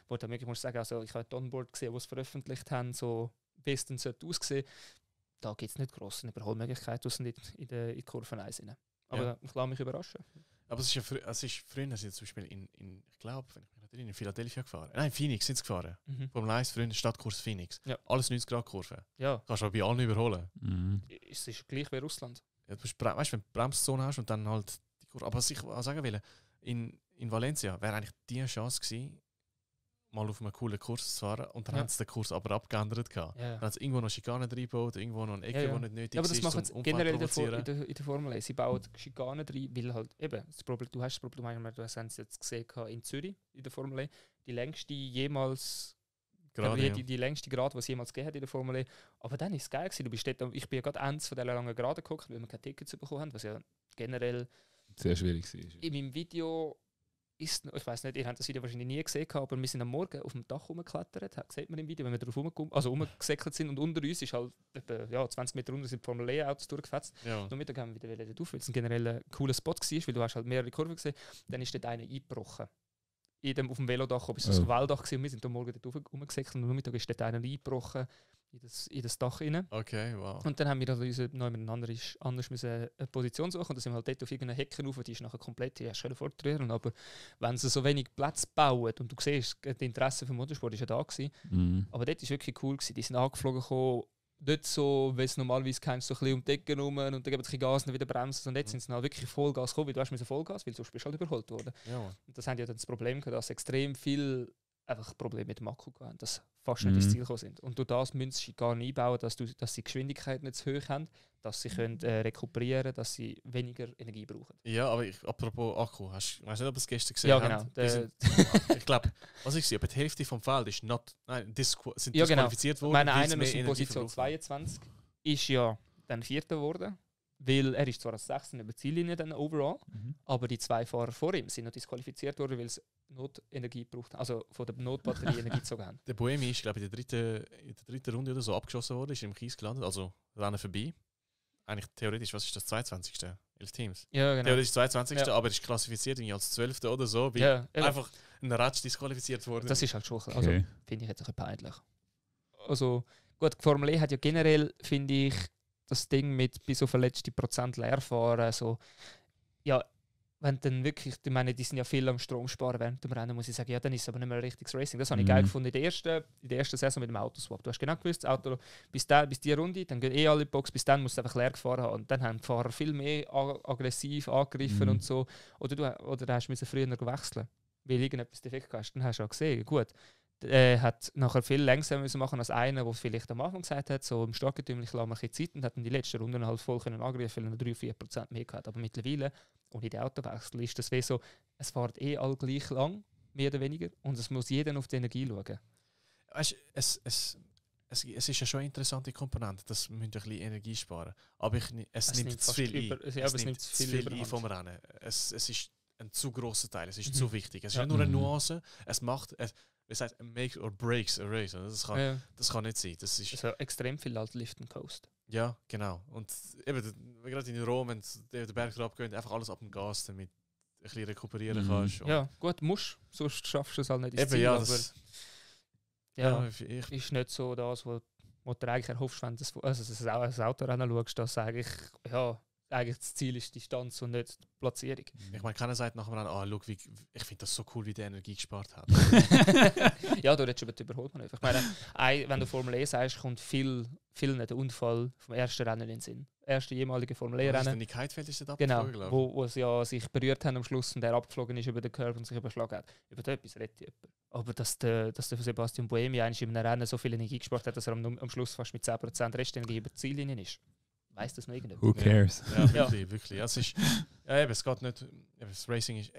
wo ich wirklich muss sagen, also ich habe ein Onboard gesehen, was veröffentlicht haben, so bestens sollte aussehen, da gibt es nicht grosse Überholmöglichkeiten, außer nicht in die Kurven 1 rein. Aber ich lasse mich überraschen. Aber es ist früher, sind zum Beispiel ich glaube, wenn ich mich in Philadelphia gefahren. Nein, Phoenix sind sie gefahren. Formel 1 früher Stadtkurs Phoenix. Ja. Alles 90-Grad-Kurve. Ja. Kannst du bei allen überholen. Es ist gleich wie Russland. Ja, weißt du, wenn du Bremszone hast und dann halt die Kurve. Aber was ich sagen will, in Valencia wäre eigentlich die Chance gewesen, mal auf einem coolen Kurs zu fahren und dann haben sie den Kurs aber abgeändert gehabt. Ja. Dann haben sie irgendwo noch Schikanen reingebaut, irgendwo noch eine Ecke, die nicht nötig ist. Aber das machen sie generell in der Formel 1. Sie bauen Schikanen rein, weil halt eben, du hast das Problem, du hast es jetzt gesehen in Zürich, in der Formel 1, die längste jemals... Die längste Gerade, die es jemals gegeben hat in der Formel 1. Aber dann war es geil gewesen. Du bist dort, ich bin ja gerade eins von dieser langen Gerade geguckt, weil wir keine Tickets bekommen haben, was ja generell... Sehr schwierig war. In meinem Video ist, ich weiß nicht, ihr habt das Video wahrscheinlich nie gesehen, aber wir sind am Morgen auf dem Dach rumgeklettert, sieht man im Video, wenn wir drauf rumgesäckelt sind und unter uns ist halt etwa 20 Meter unter sind Formel E-Autos durchgefetzt. Ja. Am Mittag haben wir wieder drauf, weil es ein generell ein cooler Spot war, weil du hast halt mehrere Kurven gesehen. Dann ist dort einer eingebrochen. Auf dem Velodach, ob es ein Walddach war, und wir sind am Morgen dort rumgesäckelt und am Mittag ist dort einer eingebrochen in das Dach rein. Okay, wow. Und dann haben wir also noch miteinander anders eine Position suchen und dann sind wir halt dort auf irgendeine Hecke rauf, die ist nachher komplett, die hast du fortrühren. Aber wenn sie so wenig Platz bauen und du siehst, das Interesse für Motorsport war ja da gewesen, aber dort war wirklich cool gewesen. Die sind angeflogen gekommen, nicht so, wie es normalerweise kennst, so ein bisschen um die Ecke rum und dann geben sie Gas und wieder bremsen und jetzt sind sie halt wirklich Vollgas gekommen, weil du hast Vollgas, weil sonst bist du halt überholt worden. Ja. Und das haben ja dann das Problem gehabt, dass extrem viel einfach Probleme mit dem Akku hatten, dass fast nicht ins Ziel gekommen sind. Und durch das müssen sie gar nicht einbauen, dass sie die Geschwindigkeit nicht zu hoch haben, dass sie können, rekuperieren, dass sie weniger Energie brauchen. Ja, aber apropos Akku, weißt du nicht, ob es gestern gesehen ja, genau. Ich glaube, was ich sehe, aber die Hälfte vom Feld ist sind Genau. disqualifiziert worden. Meine einer aus Position 22 ist ja dann Vierter geworden. Weil er ist zwar als Sechster über die Ziellinie dann overall, aber die zwei Fahrer vor ihm sind noch disqualifiziert worden, weil sie Notenergie gebraucht haben, also von der Notbatterie Energie gezogen haben. Der Buemi ist, glaube ich, in der dritten Runde oder so abgeschossen worden, ist im Kies gelandet, also Rennen vorbei. Eigentlich theoretisch, was ist das, 22. 11 Teams? Ja, genau. Theoretisch 22. Aber er ist klassifiziert als 12. oder so, weil einfach ein Ratsch disqualifiziert wurde. Das ist halt schon, also finde ich jetzt ein bisschen peinlich. Also gut, die Formel E hat ja generell, finde ich, das Ding mit bis auf letzte Prozent leer fahren, so, ja, wenn dann wirklich, ich meine, die sind ja viel am Strom sparen während dem Rennen, muss ich sagen, ja, dann ist es aber nicht mehr ein richtiges Racing. Das habe ich geil gefunden in der ersten Saison mit dem Autoswap. Du hast genau gewusst, das Auto bis die Runde, dann gehen alle Box, bis dann musst du einfach leer gefahren haben. Und dann haben die Fahrer viel mehr aggressiv angegriffen und so. Oder hast du früher wechseln, weil irgendetwas defekt hast. Dann hast du auch gesehen, gut, hat nachher viel langsamer müssen machen als einer, der vielleicht am Anfang gesagt hat, so im Starkgetümlich lassen wir ein bisschen Zeit und hat in die letzten Runden halt voll angreifen, weil er 3-4% mehr gehabt. Aber mittlerweile, ohne den Autowechsel, ist das wie so, es fährt all gleich lang, mehr oder weniger, und es muss jeder auf die Energie schauen. Weißt, es ist ja schon eine interessante Komponente, dass wir ein bisschen Energie sparen. Aber es nimmt zu viel ein. Es nimmt zu viel ein vom Rennen. Es ist ein zu grosser Teil, es ist zu wichtig. Es ist nicht nur eine Nuance, es heißt makes or breaks a race. Das kann nicht sein. Das ist also extrem viel halt Lift and Coast. Ja, genau. Und eben, gerade in Rom, wenn der Berg drauf geht, einfach alles ab dem Gas, damit du ein bisschen rekuperieren kannst. Ja, gut, musst. Sonst schaffst du es halt nicht ins Ziel. Ja, aber ist nicht so das, was du eigentlich erhoffst, wenn du ein Autorennen schaust, dass eigentlich das Ziel ist die Distanz und nicht die Platzierung. Ich meine, keiner sagt nachher schau, ich finde das so cool, wie der Energie gespart hat. Ja, du redest über die Überholmanöver. Ich meine, wenn du Formel E sagst, kommt vielen der Unfall vom ersten Rennen in den Sinn. Erste jemalige Formel E-Rennen. Nick Heidfeld ist dort abgeflogen, genau, wo sie ja sich berührt haben am Schluss und der abgeflogen ist über den Curve und sich überschlagen hat. Über etwas redet jemand. Aber dass der Sebastian Buemi eigentlich in einem Rennen so viel Energie gespart hat, dass er am Schluss fast mit 10% Restenergie über die Ziellinie ist. Weiss das noch irgendjemand? Who cares? Ja, wirklich. Ja, es geht nicht. Das Racing ist.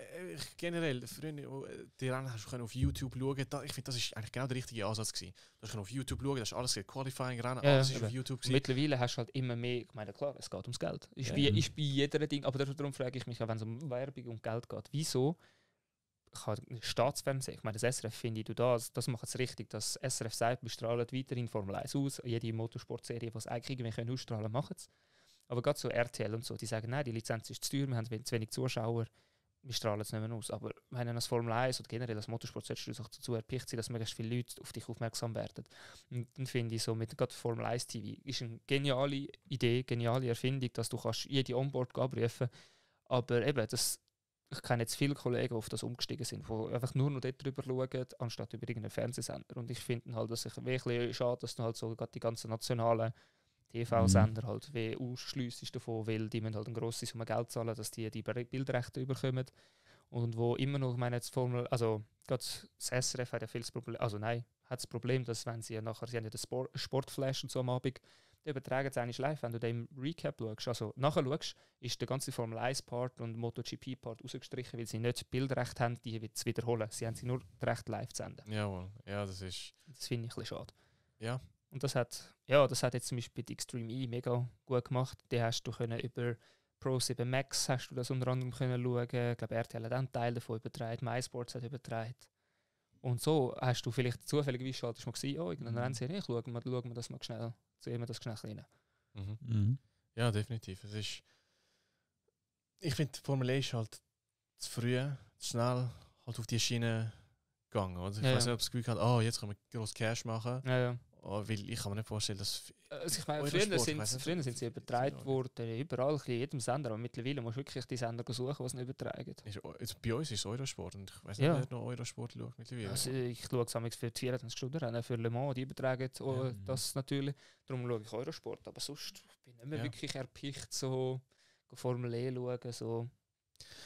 Generell, die Rennen hast du auf YouTube schauen. Ich finde, das ist eigentlich genau der richtige Ansatz gewesen. Du hast auf YouTube schauen, das ist alles Qualifying-Rennen, alles ist auf YouTube gewesen. Mittlerweile hast du halt immer mehr. Ich meine, klar, es geht ums Geld. Ist bei jedem Ding. Aber darum frage ich mich, wenn es um Werbung und Geld geht, wieso kann Staatsfernsehen, ich meine, das SRF finde ich, das macht es richtig, dass SRF sagt, wir strahlen weiterhin Formel 1 aus, jede Motorsportserie, die es eigentlich irgendwie ausstrahlen können, machen es. Aber gerade so RTL und so, die sagen, nein, die Lizenz ist zu teuer, wir haben zu wenig Zuschauer, wir strahlen es nicht mehr aus. Aber wenn als Formel 1 oder generell als Motorsport solltest du dazu erpicht sein, dass möglichst viele Leute auf dich aufmerksam werden. Und dann finde ich so, mit gerade Formel 1 TV ist eine geniale Idee, geniale Erfindung, dass du kannst jede Onboard abrufen kannst. Aber eben, ich kenne jetzt viele Kollegen, die auf das umgestiegen sind, die einfach nur noch dort drüber schauen, anstatt über irgendeinen Fernsehsender. Und ich finde halt, dass ich wirklich schade, dass du halt so die ganzen nationalen TV-Sender halt ausschliessest davon, weil die müssen halt eine grosse Summe Geld zahlen, dass die Bildrechte bekommen. und wo immer noch, ich meine, jetzt Formel, also gerade das SRF hat ja viel das Problem, also nein, hat das Problem, dass wenn sie nachher, sie haben ja den Sportflash und so am Abend, die übertragen es eigentlich live, wenn du den im Recap schaust, also nachher schaust, ist der ganze Formel 1 Part und MotoGP Part rausgestrichen, weil sie nicht Bildrecht haben, die zu wiederholen. Sie haben sie nur Recht live zu senden. Jawohl, ja, das ist... Das finde ich ein bisschen schade. Ja. Und das hat jetzt zum Beispiel bei Extreme E mega gut gemacht. Die hast du können über Pro 7 Max hast du das unter anderem können schauen. Ich glaube, RTL hat einen Teil davon übertragen, MySports hat übertragen. Und so hast du vielleicht zufälligerweise schaltest mal gesehen, irgendein Rennserie, schauen wir das mal schnell, sehen wir das schnell rein. Ja, definitiv. Es ist, ich finde, die Formel E ist halt zu früh, zu schnell halt auf die Schiene gegangen. Also ich weiß nicht, ob das Gefühl hat, jetzt kann man gross Cash machen. Ja. Weil ich kann mir nicht vorstellen, dass... Also ich meine, früher sind sie übertragen worden, überall, in jedem Sender, aber mittlerweile musst du wirklich die Sender suchen, die es nicht übertragen. Bei uns ist es Eurosport und ich weiß nicht, wer noch Eurosport schaut mittlerweile. Also ich schaue es für die 24-Stunden-Rennen, für Le Mans, die übertragen das natürlich. Darum schaue ich Eurosport, aber sonst bin ich nicht mehr wirklich erpicht, so Formel E schauen, so...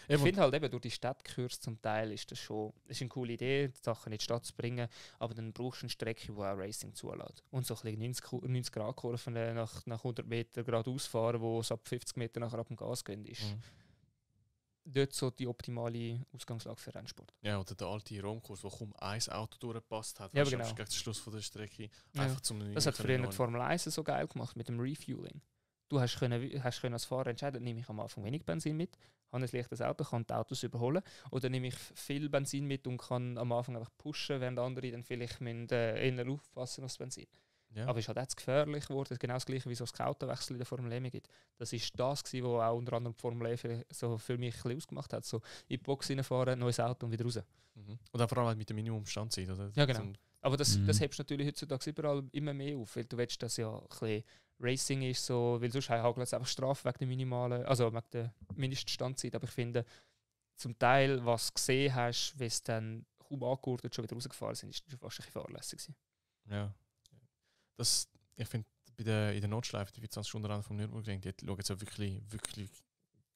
Ich finde halt eben, durch die Stadtkurs zum Teil ist das schon eine coole Idee, die Sachen in die Stadt zu bringen, aber dann brauchst du eine Strecke, die auch Racing zulässt. Und so ein bisschen 90-Grad-Kurven nach 100 Meter geradeaus fahren, wo es ab 50 Meter nachher ab dem Gas gehen, ist dort so die optimale Ausgangslage für Rennsport. Ja, oder der alte Romkurs, wo kaum ein Auto durchgepasst hat, ja, genau. Gegen den Schluss von der Strecke. Einfach zum das hat früher die Formel 1 so geil gemacht mit dem Refueling. Du hast als Fahrer entscheiden, nehme ich am Anfang wenig Benzin mit, habe ein leichtes Auto, kann die Autos überholen, oder nehme ich viel Benzin mit und kann am Anfang einfach pushen, während andere dann vielleicht eher aufpassen auf das Benzin. Ja. Aber es ist halt jetzt gefährlich geworden, genau das gleiche wie so das Autowechsel in der Formel E gibt. Das war das, was auch unter anderem die Formel E für mich ein bisschen ausgemacht hat. So in die Box reinfahren, neues Auto und wieder raus. Und auch vor allem mit dem Minimumstandzeit, oder? Ja, genau. Aber das hebst du natürlich heutzutage überall immer mehr auf, weil du willst, dass ja ein bisschen Racing ist, so, weil sonst hagelt es einfach Strafe wegen der minimalen, also wegen der Mindeststandzeit. Aber ich finde, zum Teil, was du gesehen hast, wie es dann kaum angehört schon wieder rausgefahren sind, ist schon fast ein bisschen fahrlässig gewesen. Ja. Ich finde, in der Notschleife, die 24 Stunden Rennen vom Nürburgring, die schauen jetzt auch wirklich, wirklich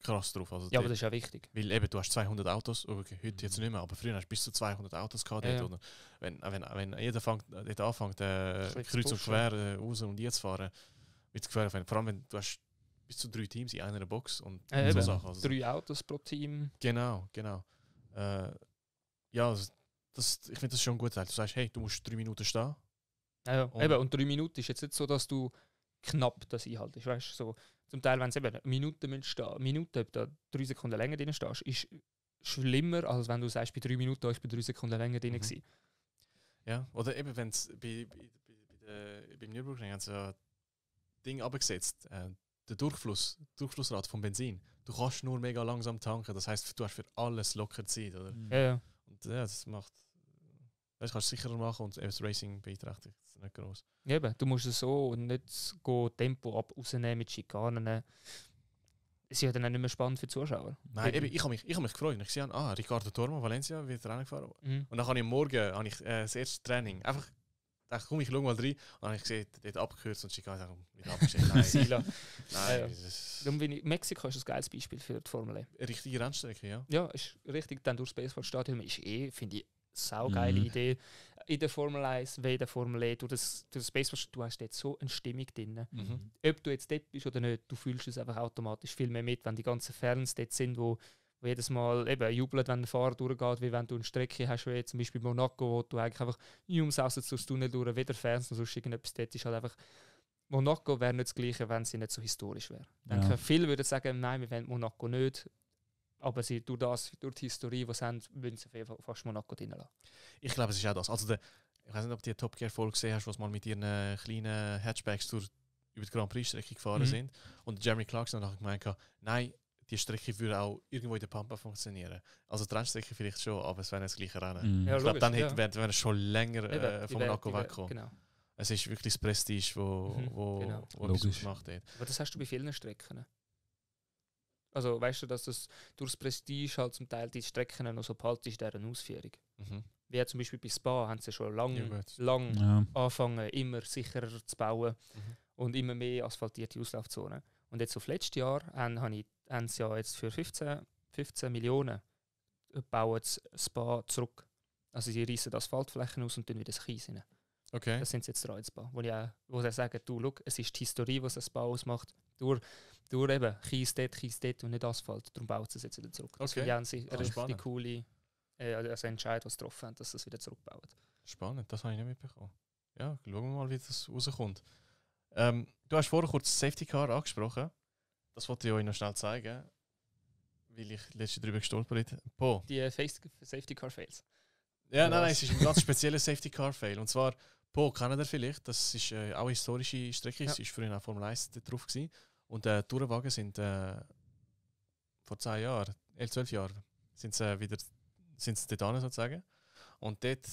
krass drauf. Also ja, aber das ist ja wichtig. Weil eben, du hast 200 Autos, okay, heute jetzt nicht mehr, aber früher hast du bis zu 200 Autos gehabt. Ja. Oder wenn jeder anfängt, kreuz und quer raus und hier zu fahren, wird es gefährlich. Vor allem, wenn du hast bis zu 3 Teams in einer Box und so Sachen. Also 3 Autos pro Team. Genau. Ja, also ich finde das schon gut. Du sagst, hey, du musst 3 Minuten stehen. Ja. Und 3 Minuten ist jetzt nicht so, dass du knapp das einhaltest. Weißt, so, zum Teil, wenn es eben Minuten stehen, Minuten, ob du 3 Sekunden länger drin stehst, ist schlimmer, als wenn du sagst, bei 3 Minuten ich bei 3 Sekunden länger drin gewesen. Ja, oder eben, wenn es beim Nürburgring haben sie ja Ding abgesetzt, der Durchflussrate vom Benzin. Du kannst nur mega langsam tanken, das heisst, du hast für alles locker Zeit, oder? Ja. Und ja, das macht... Das kannst du sicherer machen und das Racing beeinträchtigt ist nicht groß. Eben, du musst es so und nicht Tempo rausnehmen mit Schikanen. Es ist ja dann auch nicht mehr spannend für die Zuschauer. Nein, eben, ich habe mich gefreut. Ich sehe Ricardo Tormo, Valencia, wird Rennen gefahren. Und dann habe ich am Morgen das erste Training einfach gedacht, komm, ich schaue mal rein. Und dann habe ich gesehen, dort abgekürzt und Schikanen nicht abgestellt. Nein. Mexiko ist ein geiles Beispiel für die Formel E. Eine richtige Rennstrecke, ja. Ja, ist richtig. Dann durchs Baseballstadion ist finde ich, saugeile Idee. In der Formel 1, wie in der Formel E, durch das Baseballstadion, du hast dort so eine Stimmung drin. Ob du jetzt dort bist oder nicht, du fühlst es einfach automatisch viel mehr mit, wenn die ganzen Fans dort sind, wo jedes Mal eben jubeln, wenn der Fahrer durchgeht, wie wenn du eine Strecke hast, wie zum Beispiel Monaco, wo du eigentlich einfach umsaust durchs Tunnel durch, weder Fans noch sonst irgendetwas dort ist halt einfach. Monaco wäre nicht das Gleiche, wenn sie nicht so historisch wäre. Ja. Viele würden sagen, nein, wir wollen Monaco nicht. Aber sie, durch die Historie, die sie haben, würden sie fast Monaco drin lassen. Ich glaube, es ist auch das. Also ich weiß nicht, ob du die Top Gear-Folge gesehen hast, wo sie mal mit ihren kleinen Hatchbacks über die Grand Prix-Strecke gefahren sind. Und Jeremy Clarkson hat gemeint, nein, die Strecke würde auch irgendwo in der Pampa funktionieren. Also die Rennstrecke vielleicht schon, aber es wäre nicht das gleiche Rennen. Ja, ich glaube, dann wären wir schon länger von Monaco weggekommen. Genau. Es ist wirklich das Prestige, wo etwas ausmacht. Aber das hast du bei vielen Strecken. Also weißt du, dass das durch das Prestige halt zum Teil die Strecken noch so behalten ist, deren Ausführung. Wie zum Beispiel bei Spa haben sie schon lang angefangen, immer sicherer zu bauen und immer mehr asphaltierte Auslaufzonen. Und jetzt auf letztes Jahr haben sie ja jetzt für 15 Millionen bauen das Spa zurück. Also sie reissen Asphaltflächen aus und dann wieder das Kies rein. Okay. Das sind sie jetzt dran ins Spa. Wo sie sagen, du, schau, es ist die Historie, was das Spa ausmacht. Durch eben Kies dort und nicht Asphalt. Darum bauen sie es jetzt wieder zurück. Okay. Also haben sie eine richtig spannend. coole Entscheidung, was sie getroffen haben, dass sie es wieder zurückbauen. Spannend, das habe ich nicht mitbekommen. Ja, schauen wir mal, wie das rauskommt. Du hast vorher kurz Safety Car angesprochen. Das wollte ich euch noch schnell zeigen, weil ich letztens darüber gestolpert bin. Die Safety Car Fails. Ja, nein, es ist ein ganz spezieller Safety Car Fail. Und zwar, kennt ihr vielleicht, das ist auch eine historische Strecke, es war früher auch Formel 1 drauf gewesen. Und die Tourenwagen sind vor 10 Jahren, 12 Jahren, sind sie dort an, sozusagen. Und dort,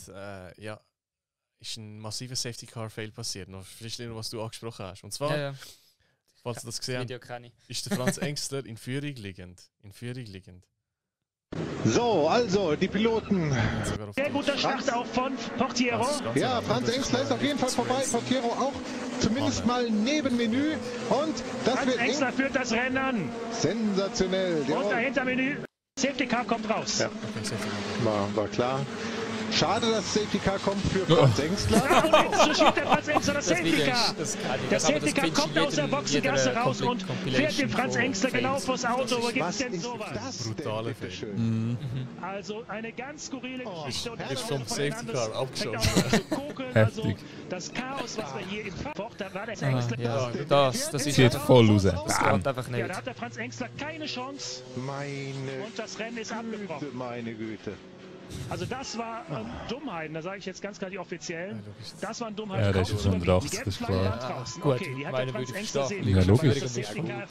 ist ein massiver Safety Car Fail passiert. Noch vielleicht, was du angesprochen hast. Und zwar, falls du das gesehen hast, ist der Franz Engstler in Führung liegend. So, also die Piloten. Sehr guter Start auch von Portiero. Ja, Franz Engstler ist auf jeden Fall vorbei. Portiero auch zumindest mal Nebenmenü. Und das Franz wird Engstler führt das Rennen an. Sensationell. Und dahinter Menü. Safety Car kommt raus. Ja. War klar. Schade, dass Safety Car kommt für Franz Engstler. Und jetzt schiebt der Franz Engstler das Safety Car. Der Safety Car kommt aus der Boxengasse raus und fährt den Franz Engstler genau vors Auto. Wo gibt's denn sowas? Brutale Fail. Also eine ganz skurrile Geschichte. Und ist vom Safety Car abgeschossen. Also das Chaos, was wir hier im Fort, da war der Engstler. Ja, das ist Sieht voll raus. Das geht einfach nicht. Ja, da hat der Franz Engstler keine Chance. Und das Rennen ist abgebrochen. Meine Güte. Also das war Dummheiten, da sage ich jetzt ganz klar die offiziell. Das waren Dummheiten. Ja, das ist schon rechts, das ist klar. Gut, okay, die hat meine der Franz würde ich Engstler verstehen. sehen. Ja, logisch.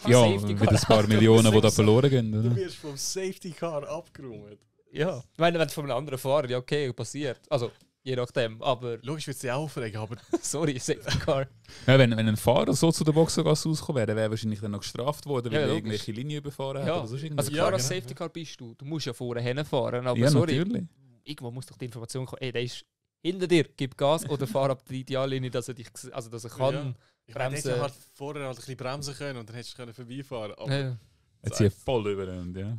Ja, mit ein paar Millionen, die da verloren gehen. Du Oder? wirst vom Safety Car abgeräumt. Ja, ich meine, wenn es von einem anderen Fahrer, ja okay, passiert. Also, je nachdem, aber... Logisch wird es dich aufregen, aber... Sorry, Safety Car. Ja, wenn ein Fahrer so zu der Boxengasse rausgekommen wäre, wäre er wahrscheinlich dann noch gestraft worden, weil er irgendwelche Linien überfahren hat. Ja. Oder sonst Also klar, als genau. Safety Car bist du. Du musst ja vorne hinfahren, aber ja, sorry. natürlich. Irgendwo muss doch die Information kommen, ey, der ist hinter dir, gib Gas oder fahr ab der Ideallinie, dass er kann Ja. Ich meine, bremsen. hätte halt vorher halt ein bisschen bremsen können und dann hättest du vorbeifahren können. Aber Jetzt hier voll über den, ja.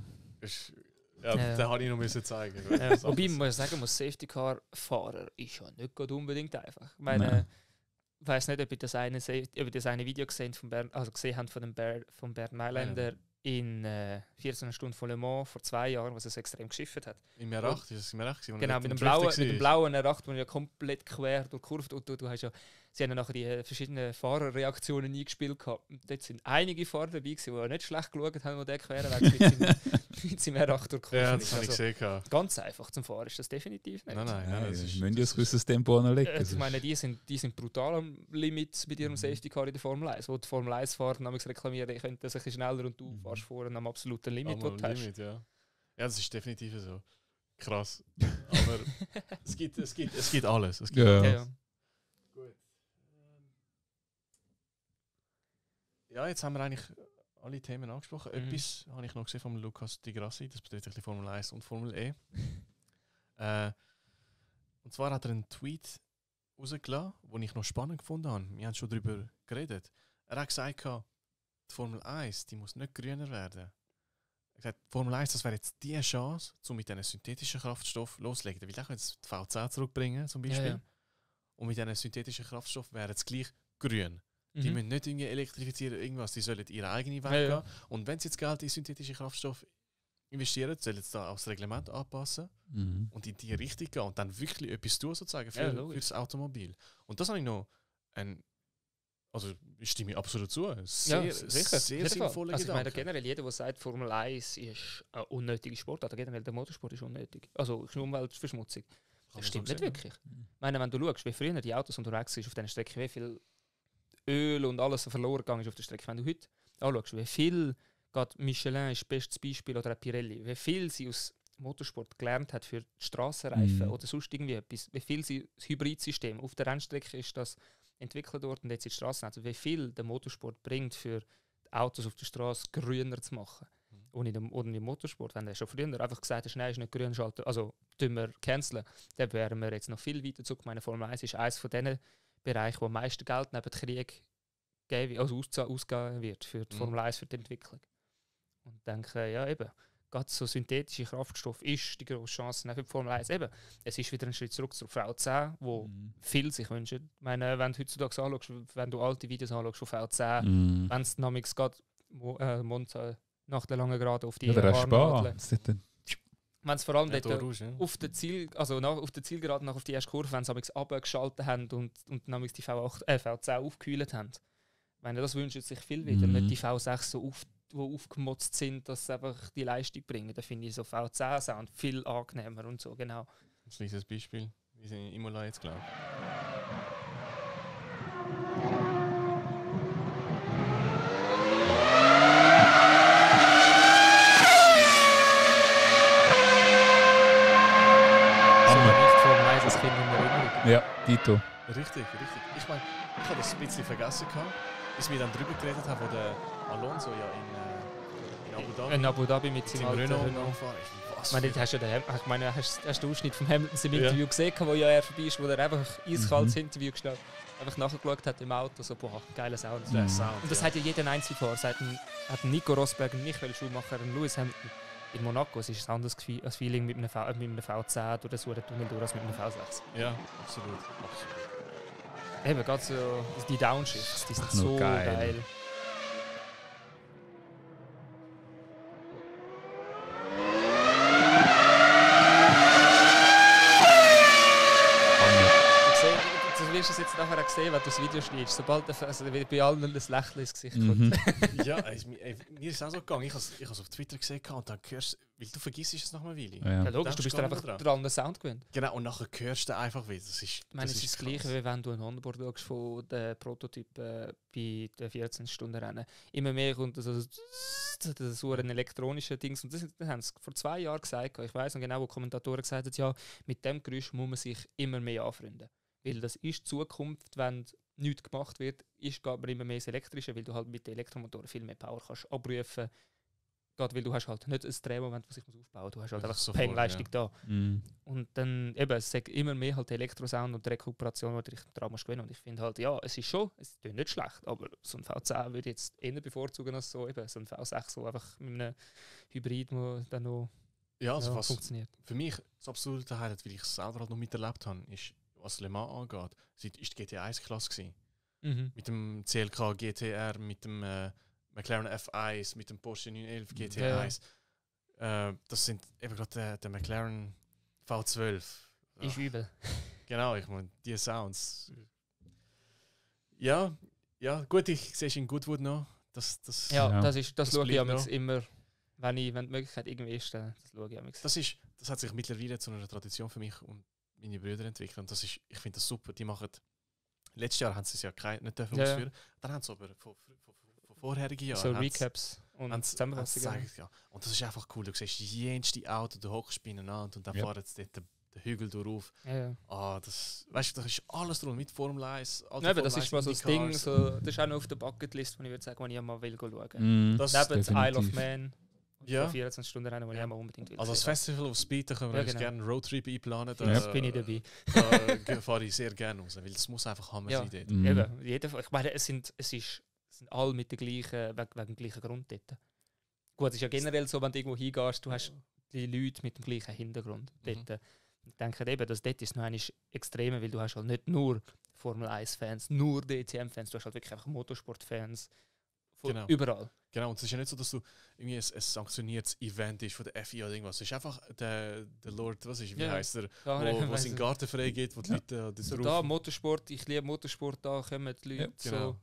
den habe ich noch müssen zeigen. Wobei man muss sagen, als Safety Car Fahrer ist ja nicht gerade unbedingt einfach. Ich meine, ich weiß nicht, ob ihr das eine Video gesehen habt von Bernd Mailänder in 14 Stunden von Le Mans vor 2 Jahren, was es extrem geschifft hat. Im R8 ist es im R8 gewesen. Genau, mit dem blauen R8, wo ja komplett quer durchkurvt und du hast ja, sie haben ja nachher die verschiedenen Fahrerreaktionen eingespielt gehabt. Und dort sind einige Fahrer dabei gewesen, die nicht schlecht geschaut haben, wo der Querweg mit seinem R8 durchkurvt. Ja, das habe ich gesehen. Ganz einfach zum Fahren ist das definitiv nicht. Nein, das ist ein gewisses Tempo anlegen. Ich meine, die sind brutal am Limit mit ihrem Safety Car in der Formel 1, wo die Formel 1-Fahrer nämlich reklamieren, ich könnte das ein bisschen schneller und du fährst vorne am absoluten Limit, wo du hast. Ja, das ist definitiv so. Krass. Aber es gibt alles. Es gibt Ja. Gut. Ja, jetzt haben wir eigentlich alle Themen angesprochen. Etwas habe ich noch gesehen von Lucas Di Grassi, das betrifft ein bisschen Formel 1 und Formel E. Und zwar hat er einen Tweet rausgelassen, den ich noch spannend gefunden habe. Wir haben schon darüber geredet. Er hat gesagt, die Formel 1 die muss nicht grüner werden. Er hat gesagt, Formel 1 das wäre jetzt die Chance, um mit diesen synthetischen Kraftstoffen loszulegen. Weil ich jetzt die V10 zurückbringen zum Beispiel. Ja. Und mit diesen synthetischen Kraftstoffen wären es gleich grün. Die müssen nicht irgendwie elektrifizieren, irgendwas, die sollen ihre eigene Weg gehen. Und wenn sie jetzt Geld in synthetische Kraftstoffe investieren, sollen sie da auch das Reglement anpassen und in die Richtung gehen und dann wirklich etwas tun, sozusagen, für das Automobil. Und das habe ich noch also ich stimme absolut zu. Sehr sinnvolle Also ich meine Gedanke. generell, jeder, der sagt, Formel 1 ist ein unnötiger Sport, oder generell der Motorsport ist unnötig. Also ist eine Umweltverschmutzung. Das stimmt nicht wirklich. Ich meine, wenn du schaust, wie früher die Autos unterwegs sind auf dieser Strecke, wie viel Öl und alles verloren gegangen ist auf der Strecke. Wenn du heute anschaust, wie viel, gerade Michelin ist das beste Beispiel, oder auch Pirelli, wie viel sie aus Motorsport gelernt hat für die Strassenreifen oder sonst irgendwie etwas, wie viel sie das Hybridsystem auf der Rennstrecke ist das entwickelt worden und jetzt in die Straßen, also wie viel der Motorsport bringt für die Autos auf der Straße grüner zu machen. Und im Motorsport, wenn der schon früher einfach gesagt hat, nein, ist nicht grün, schalten, also tun wir canceln, dann wären wir jetzt noch viel weiter zurück. Meine Formel 1 ist eines von diesen Bereichen, wo am meisten Geld neben Krieg ausgegeben wird für die Formel 1, für die Entwicklung. Und denke, ja eben, gerade so synthetische Kraftstoff ist die grosse Chance für die Formel 1. Eben, es ist wieder ein Schritt zurück zur V10, wo viele sich wünschen. Ich meine, wenn du heutzutage anschaust, wenn du alte Videos anschaust von V10, wenn es nämlich gerade Monza nach der langen Gerade auf die Armnadeln. Wenn es vor allem auf der Zielgeraden auf die erste Kurve, wenn sie abgeschaltet haben und die V10 aufgekühlt haben. Ich meine, das wünschen sich viel wieder. Nicht die V6 so die aufgemotzt sind, dass sie einfach die Leistung bringen. Da finde ich so V10-Sound viel angenehmer und so, genau. Ein kleines Beispiel, wie sind in Imola jetzt, glaube ich. Ja, Dito. Richtig. Ich meine, ich habe das ein bisschen vergessen gehabt, bis wir dann drüber geredet haben, wo der Alonso ja in Abu Dhabi. In Abu Dhabi mit seinem Renault. Ich meine, hast du den Ausschnitt vom Hamilton im Interview gesehen, wo ja er vorbei ist, wo er einfach eiskaltes Interview gestellt hat, einfach nachgeschaut hat im Auto, so, boah, geiler Sound. Und das hat ja jeder Einzelfahrer. Hat Nico Rosberg, Michael Schumacher und Lewis Hamilton. In Monaco es ist ein anderes Feeling mit einem V10 oder so, der Tunnel durch als mit einem V6. Ja, absolut. Eben, gerade so die Downshifts, die sind so geil. Du wirst es jetzt nachher auch sehen, wenn du das Video schneidest. Sobald bei allen ein Lächeln ins Gesicht kommt. Ja, mir ist es auch so gegangen. Ich habe es auf Twitter gesehen und dann hörst weil du vergisst es nach einer Weile. Ja, logisch, du bist dann einfach dran, den Sound gewöhnt. Genau, und nachher hörst du einfach wieder. Ich meine, es ist das Gleiche, wie wenn du ein Onboard schaust von den Prototypen bei den 14-Stunden-Rennen. Immer mehr kommt so ein elektronischer Dings. Und das haben sie vor 2 Jahren gesagt. Ich weiss noch genau, wo Kommentatoren gesagt haben, ja, mit dem Geräusch muss man sich immer mehr anfreunden. Weil das ist die Zukunft, wenn nichts gemacht wird, geht man immer mehr ins Elektrische, weil du halt mit den Elektromotoren viel mehr Power kannst abrufen. Gerade weil du hast halt nicht ein Drehmoment, das sich aufbauen muss. Du hast halt einfach so Peng-Leistung da. Und dann eben, es sagt immer mehr halt Elektrosound und die Rekuperation, die dich daran musst gewinnen. Und ich finde halt, ja, es ist nicht schlecht, aber so ein V10 würde ich jetzt eher bevorzugen als so ein V6, so einfach mit einem Hybrid, der dann noch was funktioniert. Für mich das absolute Highlight, weil ich es selber halt noch miterlebt habe, ist, was Le Mans angeht, ist die GT1-Klasse gewesen. Mit dem CLK GTR, mit dem McLaren F1, mit dem Porsche 911 GT1. Das sind eben gerade der McLaren V12. Ist übel. Genau, ich meine, die Sounds. Ja, gut, ich sehe in Goodwood noch. Das schaue ich immer, wenn die Möglichkeit irgendwie ist, das schaue ich immer. Das hat sich mittlerweile zu einer Tradition für mich und meine Brüder entwickelt. Und ich finde das super. Die machen, letztes Jahr haben sie es ja nicht ausführen. Dann haben sie aber von vorherigen Jahren so Recaps und Zusammenfassungen. Ja. Und das ist einfach cool. Du siehst jenste Auto, du hockst beieinander und dann fahren sie dort den Hügel durch. Das ist alles drum mit Formel 1. Das ist mal so das Ding, das ist auch noch auf der Bucketlist, wo ich würde sagen, wenn ich mal schauen will. Neben Isle of Man. Ja. 24 Stunden Rennen, wo ich auch unbedingt will. Also das Festival auf Speed, da können wir gerne einen Roadtrip einplanen. Da bin ich dabei. Da fahre ich sehr gerne raus, weil das muss einfach Hammer sein dort. Eben, ich meine, es sind alle mit der gleichen, wegen dem gleichen Grund dort. Gut, es ist ja generell so, wenn du irgendwo hingehst, du hast die Leute mit dem gleichen Hintergrund dort. Ich denke eben, dass dort ist noch einmal extremer, weil du hast halt nicht nur Formel 1-Fans, nur DTM-Fans, du hast halt wirklich einfach Motorsport-Fans. Überall. Genau, und es ist ja nicht so, dass du irgendwie ein sanktioniertes Event ist von der FIA oder irgendwas. Es ist einfach der Lord, wie heisst er, wo es in den Garten frei geht, wo die Leute so da Motorsport, ich liebe Motorsport, da kommen die Leute. Genau.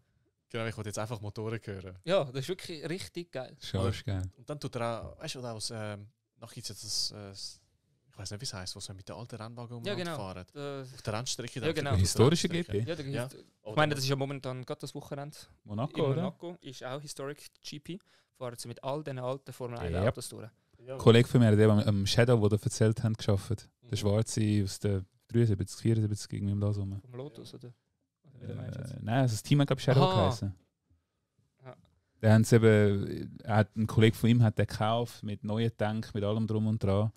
Genau, ich wollte jetzt einfach Motoren hören. Ja, das ist wirklich richtig geil. Schon geil. Und dann tut er auch, weißt du, noch gibt es jetzt das, ich weiß nicht, wie es heisst, was wir mit den alten Rennwagen fahren. Auf der Rennstrecke. Ja, genau. Historische GP. Ja. Ich meine, das ist ja momentan gerade das Wochenende. Monaco ist auch Historic GP. Fahren sie mit all diesen alten Formel 1 Autos durch. Ein Kollege von mir hat am Shadow, den ihr erzählt habt, gearbeitet. Der Schwarze aus der 73, 74 irgendwie im Las rum. Vom Lotus, oder? Nein, also das Team hat, glaube ich, Shadow geheißen. Der haben ein Kollege von ihm hat den gekauft, mit neuen Tank, mit allem drum und dran.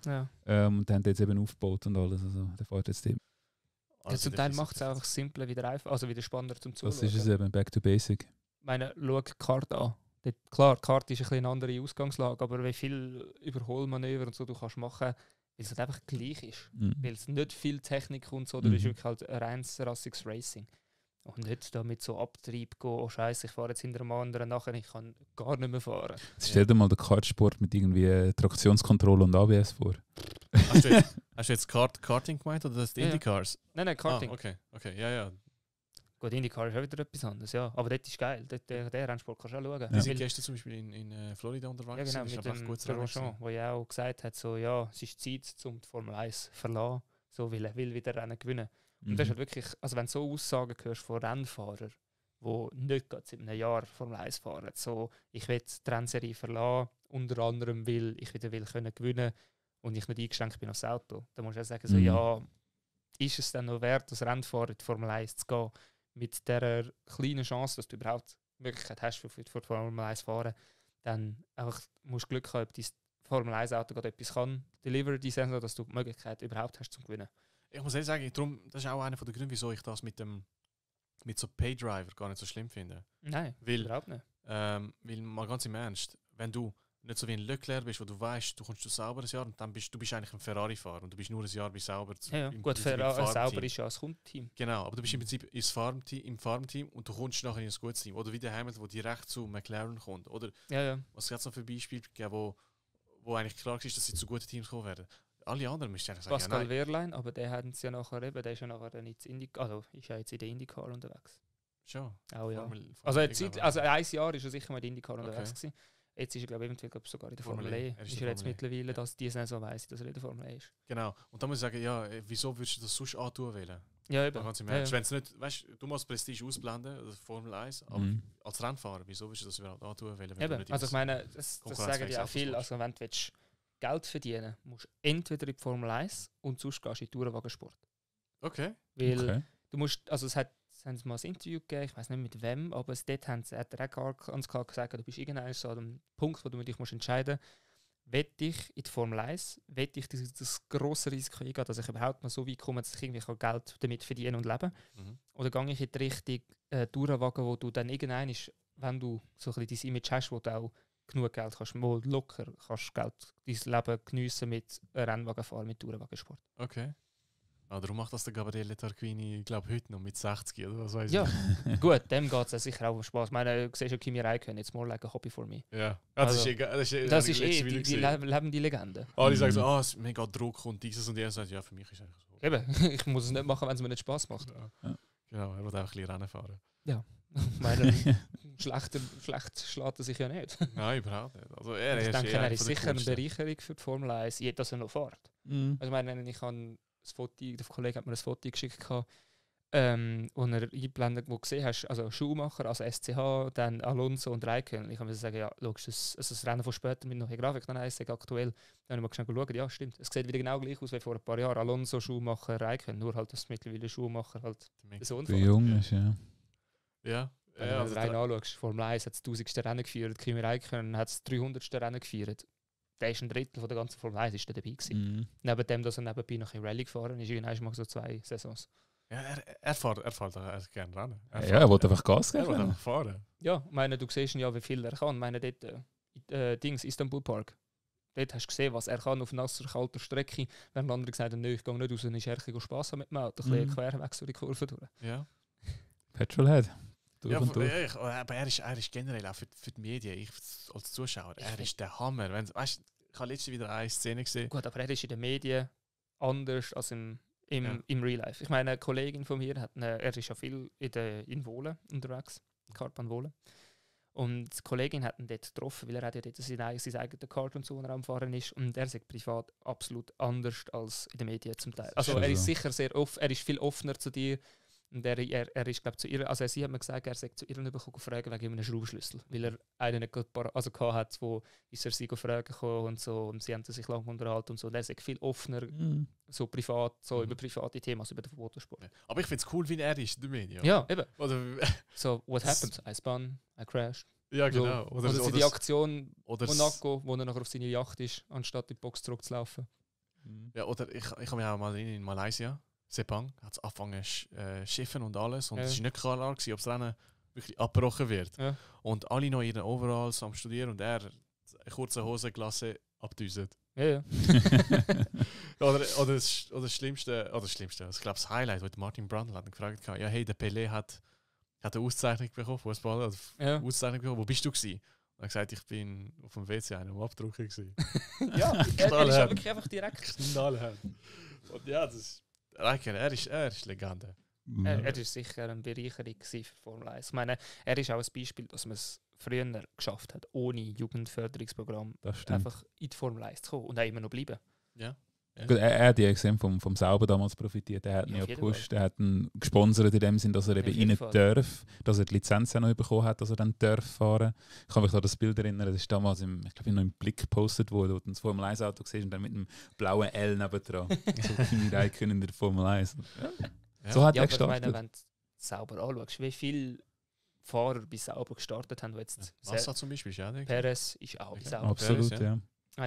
Und den haben jetzt eben aufgebaut und alles. Also, der fährt jetzt dem. Zum Teil macht es einfach simpler, wieder einfach, also wieder spannender zum Zuschauen. Das ist es eben, back to basic. Ich meine, schau die Karte an. Klar, die Karte ist ein bisschen eine andere Ausgangslage, aber wie viel Überholmanöver und so du kannst machen, weil es halt einfach gleich ist. Weil es nicht viel Technik und so, du bist wirklich halt ein reines rassiges Racing. Und nicht da mit so Abtrieb gehen, oh Scheiße, ich fahre jetzt hinter einem anderen nachher, ich kann gar nicht mehr fahren. Stell dir mal den Kartsport mit irgendwie Traktionskontrolle und ABS vor. Hast du jetzt Karting gemeint oder das die IndyCars? Nein, Karting. Okay, ja. Gut, IndyCar ist auch wieder etwas anderes, ja. Aber das ist geil, der Rennsport kannst du auch schauen. Wir sind gestern zum Beispiel in Florida unterwegs. Ja, genau, mit dem Grosjean, wo ja auch gesagt hat, so, ja, es ist Zeit, um die Formel 1 zu verlassen, so, weil er will wieder Rennen gewinnen. Und das ist halt wirklich, also wenn du so Aussagen hörst von Rennfahrern, die nicht gerade seit einem Jahr Formel 1 fahren, so, ich will die Rennserie verlassen, unter anderem, weil ich wieder gewinnen will und ich nicht eingeschränkt bin aufs Auto. Da musst du auch sagen, so, ja, ist es dann noch wert, als Rennfahrer in die Formel 1 zu gehen, mit dieser kleinen Chance, dass du überhaupt die Möglichkeit hast, für die Formel 1 zu fahren, dann einfach musst du Glück haben, ob dein Formel 1 Auto gerade etwas kann, deliver die Saison, dass du die Möglichkeit überhaupt hast zum Gewinnen. Ich muss ehrlich sagen, das ist auch einer der Gründe, wieso ich das mit so Paydriver gar nicht so schlimm finde. Nein, überhaupt nicht. Weil, mal ganz im Ernst, wenn du nicht so wie ein Leclerc bist, wo du weißt, du kommst sauber ein Jahr und dann bist du eigentlich ein Ferrari-Fahrer und du bist nur ein Jahr bei sauber. Gut, sauber ist ja ein Kundenteam. Genau, aber du bist im Prinzip im Farmteam und du kommst nachher in ein gutes Team. Oder wie der Hamilton, der direkt zu McLaren kommt. Oder was hat es noch für Beispiele gegeben, wo eigentlich klar ist, dass sie zu guten Teams kommen werden. Alle anderen müssen eigentlich sagen, Pascal Wehrlein, aber der hat es ja nachher eben, der ist ja nachher nicht ist ja jetzt in der IndyCar unterwegs. Schon? Auch ja. Also ein Jahr ist er sicher mal in der IndyCar unterwegs gewesen. Jetzt ist er, glaube ich, sogar in der Formel E. Ist er jetzt mittlerweile, dass die Saison weiss, dass er in der Formel E ist. Genau. Und da muss ich sagen, ja, wieso würdest du das sonst antun wollen? Ja, eben. Wenn's nicht, weißt, du musst Prestige ausblenden, also Formel 1, aber als Rennfahrer, wieso würdest du das überhaupt antun wollen? Eben. Also ich meine, das sagen die auch viel. Also wenn du Geld verdienen willst, musst du entweder in die Formel 1 und sonst gehst du in den Tourenwagensport. Okay. Weil du musst, also haben sie mal ein Interview gegeben, ich weiß nicht mit wem, aber dort hat er auch ganz klar gesagt, du bist irgendwann so an dem Punkt, wo du dich entscheiden musst, will ich in die Formel 1, will ich das grosse Risiko eingehen, dass ich überhaupt mal so weit komme, dass ich irgendwie Geld damit verdienen und leben kann. Oder gehe ich in die Richtung Tourenwagen, wo du dann irgendwann, wenn du so ein bisschen dein Image hast, wo du auch genug Geld kannst, mal locker kannst Geld, dein Leben geniessen mit Rennwagenfahren, mit Tourenwagensport. Okay. Darum macht das der Gabriele Tarquini, glaube ich, heute noch mit 60 oder was weiß ich. Ja, gut, dem geht es sicher auch um Spaß. Ich meine, du siehst ja Kimi Räikkönen, jetzt more like a hobby for me. Ja, das ist die lebende Legende. Alle sagen so, es ist mega Druck und dieses und jenes. Ja, für mich ist es einfach so. Eben, ich muss es nicht machen, wenn es mir nicht Spaß macht. Ja. Genau, er will einfach ein bisschen Rennen fahren. Ja, ich meine, schlecht schlägt er sich ja nicht. Nein, überhaupt nicht. Also ich denke, er ist sicher eine Bereicherung für die Formel 1, dass er noch fährt. Also ich meine, der Kollege hat mir ein Foto geschickt, wo er eingeblendet, wo du gesehen hast, also Schumacher, also SCH, dann Alonso und Räikkönen. Ich kann mir sagen, ja, logisch, das Rennen von später mit noch Grafik, dann heisst es aktuell. Dann habe ich mal schnell geschaut, ja, stimmt. Es sieht wieder genau gleich aus wie vor ein paar Jahren. Alonso, Schumacher, Räikkönen. Nur halt, dass mittlerweile Schumacher halt der Sohn der Jung ist, ja. Ja. Wenn du rein anschaust, Formel 1 hat es 1000. Rennen geführt, Kimi Räikkönen hat es 300. Rennen geführt. Der ist ein Drittel von der ganzen Formel 1 ist dabei gewesen. Neben dem, dass er nebenbei noch in Rallye gefahren ist, ist mal so 2 Saisons. Ja, er fährt gerne ran. Er will einfach Gas geben. Er will einfach fahren. Ja, ich meine, du siehst ja, wie viel er kann. Ich meine, dort Istanbul Park. Dort hast du gesehen, was er kann auf nasser, kalter Strecke. Wenn andere gesagt haben, ich gehe nicht raus, dann ist er Spass haben mit dem Auto. Ein bisschen querweg so die Kurve durch. Ja. Petrolhead. Ja, aber er ist generell auch für die Medien, ich als Zuschauer, er ist der Hammer. Weißt, ich habe letztens wieder eine Szene gesehen. Gut, aber er ist in den Medien anders als im Real Life. Ich meine, eine Kollegin von mir, er ist ja viel in Wohlen unterwegs, Kartbahn Wohlen. Und die Kollegin hat ihn dort getroffen, weil er hat ja dort sein eigenes Kart und so, wo er am Fahren ist. Und er sagt privat absolut anders als in den Medien zum Teil. Also er ist sicher er ist viel offener zu dir. Und er ist, glaube ich, zu ihr, also sie hat mir gesagt, er sagt zu ihr fragen wegen einem Schraubschlüssel, weil er einen nicht hat, wo ist er sie fragen kann und so, und sie haben sich lange unterhalten und so. Und er sagt viel offener, so privat, so über private Themen, also über den Motorsport. Ja. Aber ich finde es cool, wie er ist in den Medien. Ja, eben. Oder so, what happened? I spun, I crashed. Ja, genau. So, oder die Aktion Monaco, wo er nachher auf seine Yacht ist, anstatt in die Box zurückzulaufen. Ja, oder ich habe mich auch mal in Malaysia, Sepang, hat es angefangen schiffen und alles. Und es war nicht klar, ob das Rennen wirklich abgebrochen wird. Ja. Und alle noch in ihren Overalls am Studieren und er kurze Hosenglasse abdüset. Ja. oder das Schlimmste, ich glaube das Highlight, wo Martin Brundle hat gefragt, ja hey, der Pelé hat eine Auszeichnung bekommen, Fußballer, Auszeichnung bekommen, wo bist du gewesen? Er hat gesagt, ich bin auf dem WC am Abdrucken gewesen. Ja, er ist ja wirklich einfach direkt. Knallhart. Und ja, er ist Legende. Er ist sicher eine Bereicherung für Formel 1. Ich meine, er ist auch ein Beispiel, dass man es früher geschafft hat, ohne Jugendförderungsprogramm einfach in die Formel 1 zu kommen und auch immer noch bleiben. Ja. Gut, er hat ja extrem vom Sauber damals profitiert. Er hat ihn ja gepusht, er hat ihn gesponsert in dem Sinn, dass er eben rein darf, dass er die Lizenz ja noch bekommen hat, dass er dann darf fahren. Ich kann mich an das Bild erinnern, das ist damals ich glaube, noch im Blick gepostet wurde, wo du das Formel 1 Auto siehst und dann mit einem blauen L nebendran. So Kimi Räikkönen in der Formel 1. Ja. So hat er gestartet. Ich meine, wenn du Sauber anschaust, wie viele Fahrer bei Sauber gestartet haben, jetzt Massa zum Beispiel, ja. Perez ist auch bei Sauber. Absolut, ja.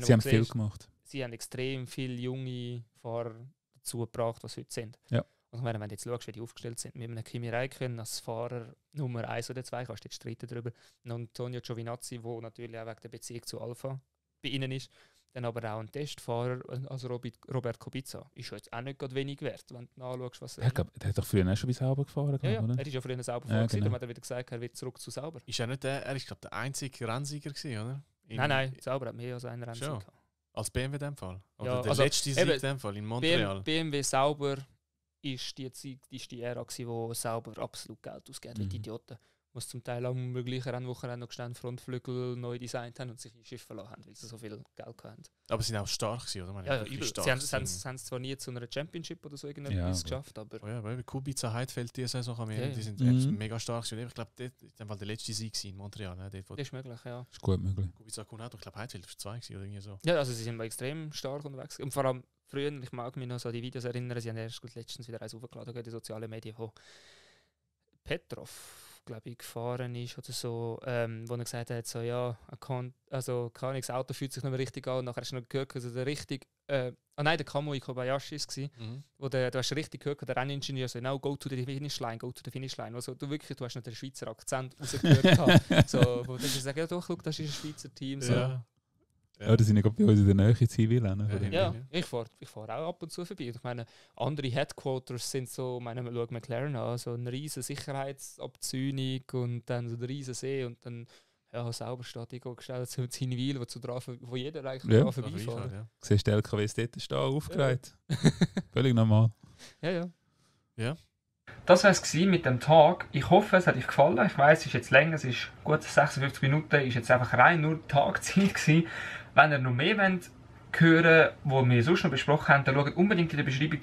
Sie haben viel gemacht. Sie haben extrem viele junge Fahrer dazu gebracht, was heute sind. Ja. Und ich meine, wenn du jetzt schaust, wie die aufgestellt sind, mit einem Kimi Räikkönen als Fahrer Nummer 1 oder 2, kannst du jetzt streiten darüber. Und Antonio Giovinazzi, der natürlich auch wegen der Beziehung zu Alfa bei ihnen ist. Dann aber auch ein Testfahrer, also Robert Kubica, ist jetzt auch nicht gerade wenig wert, wenn du anschaust, was er... Der hat doch früher auch schon bei Sauber gefahren, ja, oder? Er ist ja früher Sauber gefahren, genau. Dann hat er wieder gesagt, er wird zurück zu Sauber. Ist er nicht er ist glaube der einzige Rennsieger gewesen, oder? Nein, Sauber hat mehr als einen Rennsieger. Als BMW in dem Fall? Oder ja, der letzte Sieg in dem Fall, in Montreal? BMW Sauber ist die Ära gewesen, wo Sauber absolut Geld ausgeht, wie die Idioten. Was zum Teil am möglichen Rennwochenende noch schnell Frontflügel neu designt haben und sich in Schiffe verlassen haben, weil sie so viel Geld hatten. Aber sie sind auch stark gewesen, oder? Ja, übel. Sie haben es zwar nie zu einer Championship oder so irgendetwas geschafft, aber... Oh ja, weil Kubica, Heidfeld diese Saison die sind mega stark gewesen. Ich glaube, das war der letzte Sieg in Montreal. Ne? Das ist möglich, ja. Ist gut möglich. Kubica kommt auch, ich glaube, Heidfeld war 2 oder irgendwie so. Ja, also sie sind extrem stark unterwegs. Und vor allem früher, ich mag mich noch so an die Videos erinnern, sie haben erst letztens wieder eins aufgeladen in den sozialen Medien, wo Petrov, glaube ich, gefahren ist oder so, wo er gesagt hat, so, ja, das Auto fühlt sich nicht mehr richtig an und nachher hast du noch gehört, also der richtig, der Kamui Kobayashi war es, wo du hast richtig gehört, der Renningenieur so, now go to the finish line, also du hast noch den Schweizer Akzent rausgehört, so, wo du sagst, ja doch, das ist ein Schweizer Team, so. Ja, das sind ja bei uns in der Nähe Zivilrennen. Ja, ich fahr auch ab und zu vorbei. Ich meine, andere Headquarters sind so, man schaut McLaren an, so eine riesige Sicherheitsabzäunung und dann so ein riesen See und dann sauber steht gestellt so mit seinen Wheels, wo jeder eigentlich dran vorbeifahren. Ja. Siehst du die LKWs dort stehen, aufgereiht. Völlig normal. Ja. Das war es mit dem Tag. Ich hoffe, es hat euch gefallen. Ich weiss, es ist jetzt länger, es ist gut 56 Minuten, ist jetzt einfach rein nur Tagzeit gewesen. Wenn ihr noch mehr wollt hören, was wir sonst noch besprochen haben, dann schaut unbedingt in der Beschreibung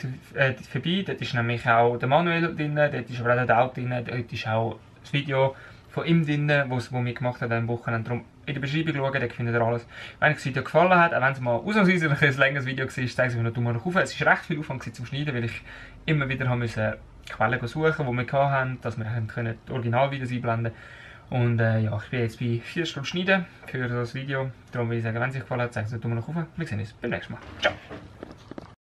vorbei. Dort ist nämlich auch der Manuel drin, dort ist aber auch der Auto drin, dort ist auch das Video von ihm drin, das wir gemacht haben am Wochenende. Darum in der Beschreibung schauen, dort findet ihr alles. Wenn euch das Video gefallen hat, auch wenn es mal ausnahmsweise ein längeres Video war, zeige ich euch noch Daumen nach oben. Es war recht viel Aufwand zum Schneiden, weil ich immer wieder Quellen suchen, die wir hatten, dass wir die Originalvideos einblenden können. Und ich bin jetzt bei 4 Stunden Schneiden für das Video. Darum würde ich sagen, wenn es euch gefallen hat, zeigt es einen Daumen nach oben. Wir sehen uns beim nächsten Mal. Ciao!